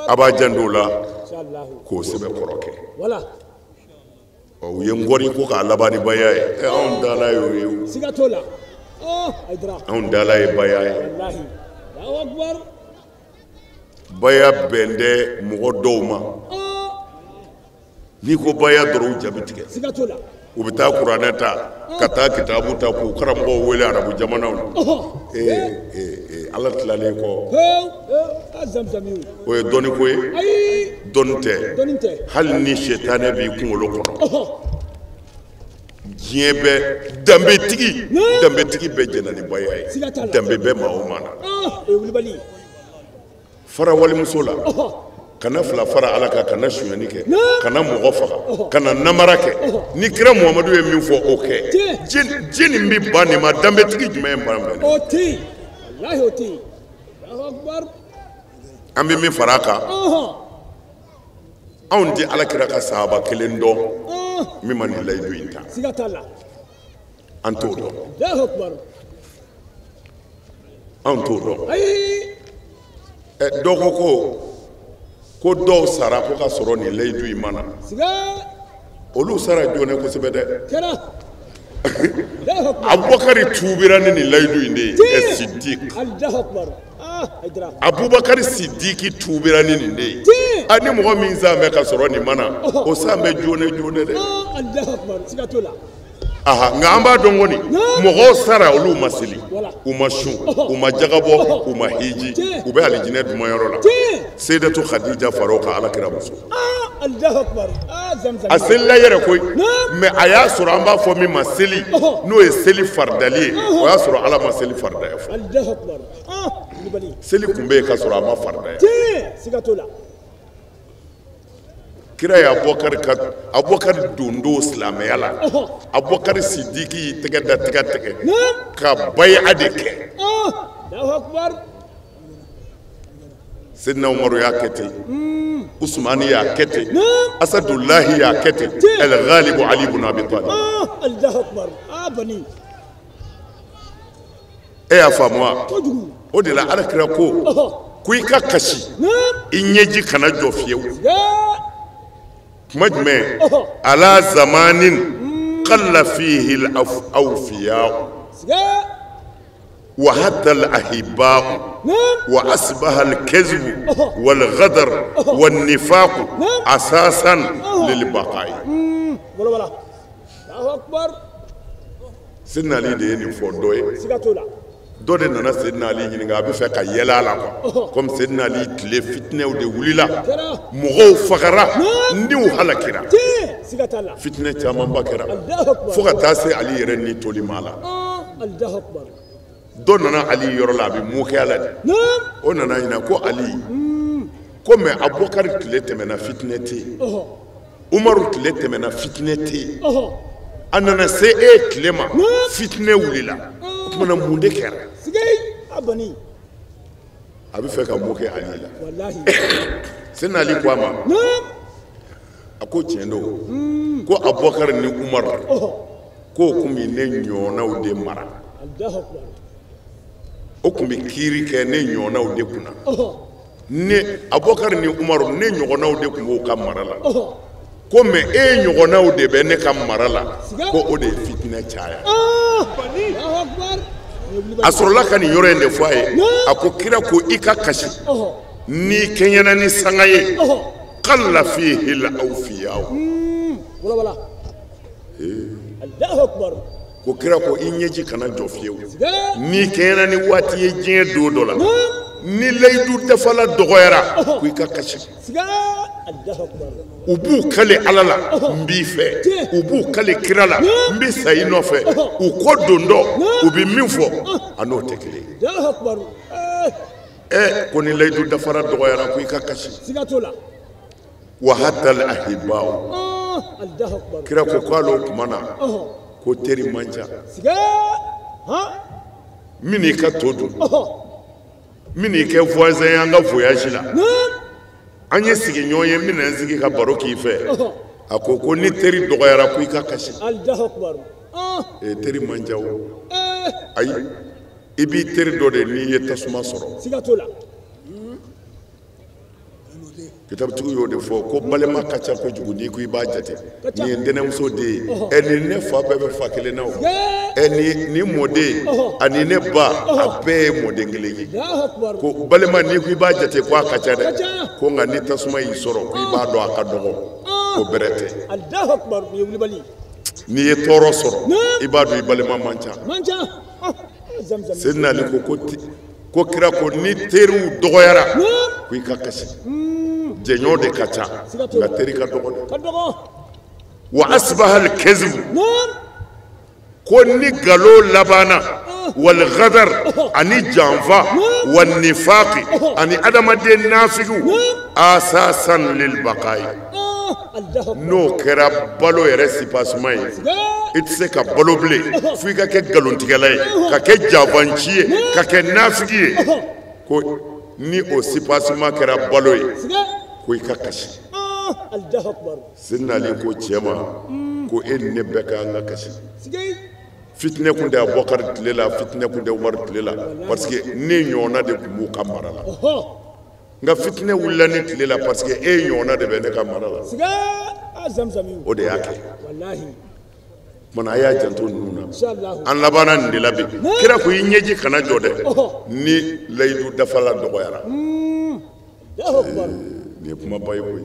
A b'a janto o la k'o sɛbɛkɔrɔ kɛ. U ye nkɔni ko k'a laban ni baya ye. Anw dala y'o ye. Anw dala ye baya ye. Baya bɛn tɛ mɔgɔ dɔw ma. N'i ko baya dɔrɔn u jaabi tigɛ. U bɛ taa kuranɛ ta ka taa kitabu ta k'u karamɔgɔw wele arabu jamanaw na. Ala tilalen kɔ. O ye dɔnni ko ye. Dɔnni tɛ. Hali ni sitanɛ b'i kunkolo kɔnɔ. Diɲɛ bɛɛ danbetigi danbetigi bɛɛ jɛnna ni baya ye. Danbe bɛɛ maa o maa na. Fara walimuso la. Kana fila fara Ala kan, kana sonyani kɛ, kana mɔgɔ faga, kana namara kɛ. Ni kira Muhamadu ye min fɔ o kɛ. Diɲɛ nin bɛ ban nin ma, danbetigi jumɛn ye ban bɛn? O tɛ yen, walahi o tɛ yen. An bɛ min fara a kan, anw tɛ Ala kira ka sahaba kelen dɔn min ma nin layidu in ta. Siga t'a la. An t'o dɔn. Anw t'o dɔn. Dɔ ko dɔw sara ko ka sɔrɔ nin layidu in ma na. Olu sara joona kosɛbɛ dɛ. Abubakari tuubira ni nin layidu in de ye. Sidik. Abubakari Sidiki tuubira ni nin de ye. A ni mɔgɔ min san bɛ ka sɔrɔ nin ma na, o san bɛ joona joona dɛ. Aha, nka an b'a dɔn kɔni mɔgɔw sara olu ma seli, u ma sun, u ma jagabɔ, u ma hiji, u bɛ alijinɛ dumayɔrɔ la. Seyidatu Khadija far'o kan, Ala kira muso. A selila yɛrɛ koyi, mɛ a y'a sɔrɔ an b'a fɔ min ma seli, n'o ye seli faridali ye, o y'a sɔrɔ Ala ma seli faridaya fɔ. Seli tun bɛ yen ka sɔrɔ a ma faridaya. Kira ye Abubakari don silamɛya la. Abubakari Sidiki y'i tɛgɛ da tɛgɛ tigɛ ka baya de kɛ. Seydina Umaru y'a kɛ ten, Usumani y'a kɛ ten, Asadulahi y'a kɛ ten, El Ghalibu Ali ibn Abi Talib. E y'a faamu wa? O de la Ala kira ko i ka kasi, i ɲɛji kana jɔ fiyewu. Kuma jumɛn? Ala zamanin qalla fihi al-awfiya wa hatta al-ahibba wa asbaha al-kazb wal ghadar wan nifaq asasan lil baqa'i. Seydina Ali de ye nin fɔ dɔ ye. Dɔ de nana Seydina Ali ɲininka, a bɛ fɛ ka yɛlɛ a la quoi. Comme Seydina Ali tile fitinɛw de wulila, mɔgɔw fagara, niw halakira, fitinɛ camanba kɛra fo ka taa se Ali yɛrɛ ni toli ma la. Dɔ nana Ali yɔrɔ la, a bɛ mun kɛ a la de? O nana ɲininka ko Ali, ko mɛ Abubakari tile tɛmɛna fitinɛ tɛ yen, Umaru tile tɛmɛna fitinɛ tɛ yen, a nana se e tile ma fitinɛ wulila, o tuma na mun de kɛra? A bɛ fɛ ka mun kɛ Ali la? Seydina Ali ko a ma, a ko tiɲɛ don, ko Abubakari ni Umaru k'o tun bɛ ne ɲɔgɔnnaw de mara, o tun bɛ kiiri kɛ ne ɲɔgɔnnaw de kunna. Ne Abubakari ni Umaru ne ɲɔgɔnnaw de tun b'o ka mara la. Ko mɛ e ɲɔgɔnnaw de bɛ ne ka mara la, ko o de ye fitinɛ caya. A sɔrɔla ka nin yɔrɔ in de fɔ a ye. A ko kira ko i ka kasi n'i kɛɲɛna ni sanga ye, qalla fihi al-awfiya. Ko kira ko i ɲɛji kana jɔ fiyewu, n'i kɛɲɛna ni waati ye diɲɛ don dɔ la, Ni layidu dafala dɔgɔyara ko i ka kasi. U b'u kale Ala la n b'i fɛ, u b'u kale kira la n bɛ sa i nɔfɛ, u kɔ don dɔ u bɛ min fɔ a n'o tɛ kelen ye. Ɛ ko ni layidu dafara dɔgɔyara ko i ka kasi. Wa hatal ahibaw, kira ko k'ale o tuma na ko teri man ca. Min n'i ka to dun, min n'i kɛ voisin ye an ka voyage la, an ye sigiɲɔgɔn ye n bɛna n sigi ka baro k'i fɛ. A ko ko ni teri dɔgɔyara ko i ka kasi. Teri man ca o. Ayi, i b'i teri dɔ de n'i ye tasuma sɔrɔ. Kitabutigiw y'o de fɔ ko balima ka ca kojugu n'i ko i b'a jate. Nin ye ntɛnɛmuso den ye, ɛ nin ne fa bɛɛ bɛ fa kelen na o, ɛ nin mɔden ani ne ba a bɛɛ ye mɔden kelen ye. Ko balima n'i ko i b'a jate ko a ka ca dɛ, ko nka ni tasuma y'i sɔrɔ ko i b'a dɔn a ka dɔgɔ, ko bɛrɛ tɛ. N'i ye tɔɔrɔ sɔrɔ i b'a dɔn i balima man ca. Seydina Ali ko kira ko ni teriw dɔgɔyara ko i ka kasi. Jɛɲɔgɔn de ka ca nka teri ka dɔgɔ dɛ. Wa asbaha al-kazibu, ko ni nkalon labanna, wal ghadar ani janfa, wal nifaqi ani adamaden nafigiw, asasan lil baqai, n'o kɛra balo yɛrɛ sipasima ye, i tɛ se ka balo bilen fo i ka kɛ nkalontigɛla ye, ka kɛ janfanci ye, ka kɛ nafigi ye. Ko ni o sipasima kɛra balo ye, ko i ka kasi. Seydina Ali ko cɛ ma ko e ni ne bɛɛ ka kan ka kasi. Fitinɛ kun tɛ Abubakari tile la, fitinɛ kun tɛ Umaru tile la, parce que ne ɲɔgɔnna de tun b'u ka mara la. Nka fitinɛ wulila ne tile la parce que e ɲɔgɔnna de bɛ ne ka mara la. O de y'a kɛ. Kumana a y'a janto ninnu na. An labanna nin de la bi. Kira ko i ɲɛji kana jɔ dɛ ni layidu dafala dɔgɔyara. Nin ye kumaba ye koyi.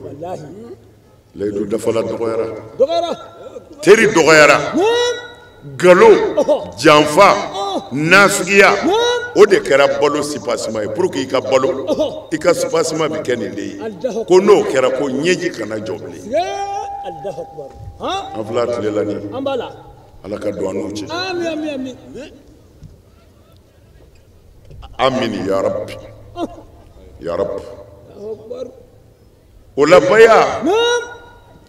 Layidu dafala dɔgɔyara, teri dɔgɔyara, nkalon, janfa, nafigiya, o de kɛra balo sipasima ye. Pour que i ka balo, i ka sipasima bɛ kɛ nin de ye. Ko n'o kɛra ko ɲɛji kana jɔ bilen. An filɛ tile la nin ye. Ala ka don an n'u cɛ. Amin ya Rabbi, ya Rabbi. O la baya,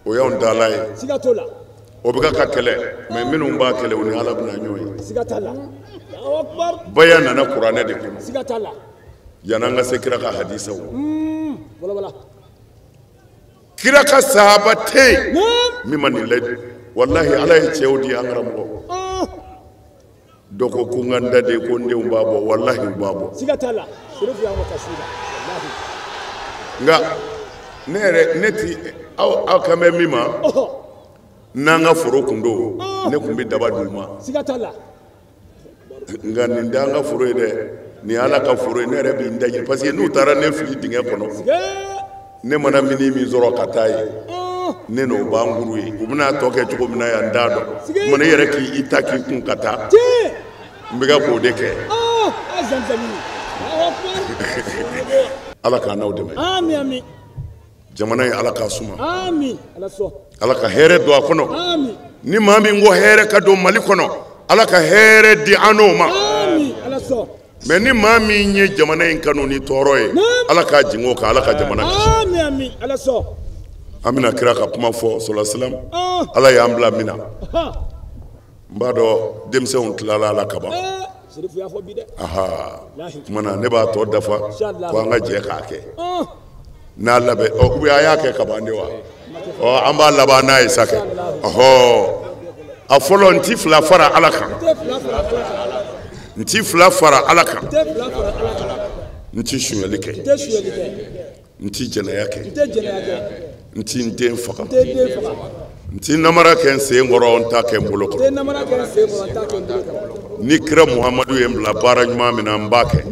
o y'anw dala ye. O bɛ ka kɛlɛ, mais minnu b'a kɛlɛ o ni Ala bɛna ɲɔgɔn ye. Baya nana kuranɛ de kɔnɔ. Yan'an ka se kira ka hadisaw. Kira ka sahaba tɛ yen min ma nin layidu. Walahi Ala ye cɛw di an karamɔgɔ. Dɔ ko n ka n da de ko n denw b'a bɔ, walahi u b'a bɔ. Nka ne yɛrɛ ne ti aw kan bɛ min ma, n'an ka foro kun don, ne kun bɛ daba d'u ma. Nka nin t'an ka foro ye dɛ, nin ye Ala ka foro ye, ne yɛrɛ bɛ n daji parce que n'u taara ne fili dingɛ kɔnɔ, ne mana mini min sɔrɔ ka taa ye, ne n'o b'an kuru ye. U bɛna tɔ kɛ cogo min na yan n t'a dɔn. Kuma ne yɛrɛ k'i ta k'i kun ka taa, n bɛ ka k'o de kɛ. Ala k'an n'aw dɛmɛ. Jamana ye Ala k'a suma. Ala ka hɛrɛ don a kɔnɔ. Ni maa min ko hɛrɛ ka don Mali kɔnɔ, Ala ka hɛrɛ di an n'o ma. Mais ni maa min ye jamana in kanu ni tɔɔrɔ ye, Ala k'a jigin o kan, Ala ka jamana kisi. An bɛna kira ka kuma fɔ sallallahu alaihi wasallam. Ala y'an bila min na, n b'a dɔn denmisɛnw tilala a la kaban. Tuma na ne b'a tɔ dafa ko an ka jɛ k'a kɛ. N'a labɛn, ɔ ou bien a y'a kɛ kaban de wa? Ɔ an b'a laban n'a ye sa kɛ. Ɔhɔ, a fɔlɔ n ti fila fara Ala kan. N ti fila fara Ala kan. N ti sonyali kɛ. N ti jɛnɛya kɛ. N ti n den faga. N ti namara kɛ n sen kɔrɔ, n t'a kɛ n bolo kɔrɔ. Ni kira Muhamadu ye n bila baara ɲuman min na, n b'a kɛ.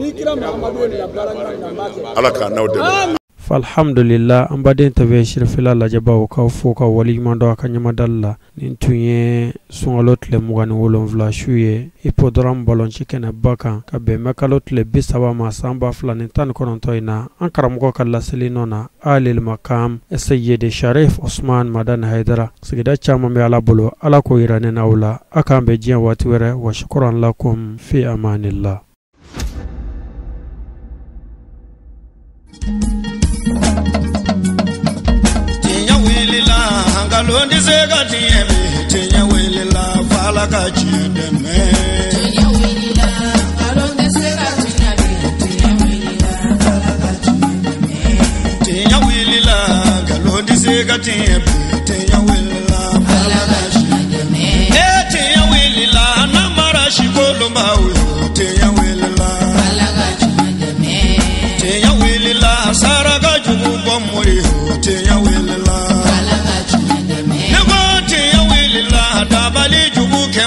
Ala k'a n'aw dɛmɛ. Alhamdulillah, an baden TV sirifila lajɛbaw k'aw fo ka waleɲuman dɔn a ka ɲɛmadali la. Nin tun ye sunkalo tile 27 su ye hippodrome balonci kɛnɛba kan ka bɛn mɛ kalo tile 30 ma san 2019 in na. An karamɔgɔ ka laseli nɔ na Alil Makam Seyidi Sharif Osman Madani Hayidara. Sigida caman bɛ Ala bolo, Ala k'o yira ne n'aw la. A k'an bɛn diɲɛ waati wɛrɛ. Wa shukran lakum fi amanillah. Tiɲɛ wulila, nkalon tɛ se ka tiɲɛ bi. Tiɲɛ wulila, f'Ala ka tiɲɛ dɛmɛ. Tiɲɛ wulila, nkalon tɛ se ka tiɲɛ bi. Tiɲɛ wulila, f'Ala ka tiɲɛ dɛmɛ. Tiɲɛ wulila, nkalon tɛ se ka tiɲɛ bi. Tiɲɛ wulila, f'Ala ka tiɲɛ dɛmɛ. E tiɲɛ wulila, namara si kolonbaw yo. Tiɲɛ wulila, f'Ala ka tiɲɛ dɛmɛ. Tiɲɛ wulila, saraka jugu bɔ mori yo. Tiɲɛ wulila, f'Ala ka tiɲɛ dɛmɛ. Ne ko tiɲɛ wulila, dabali jugu kɛ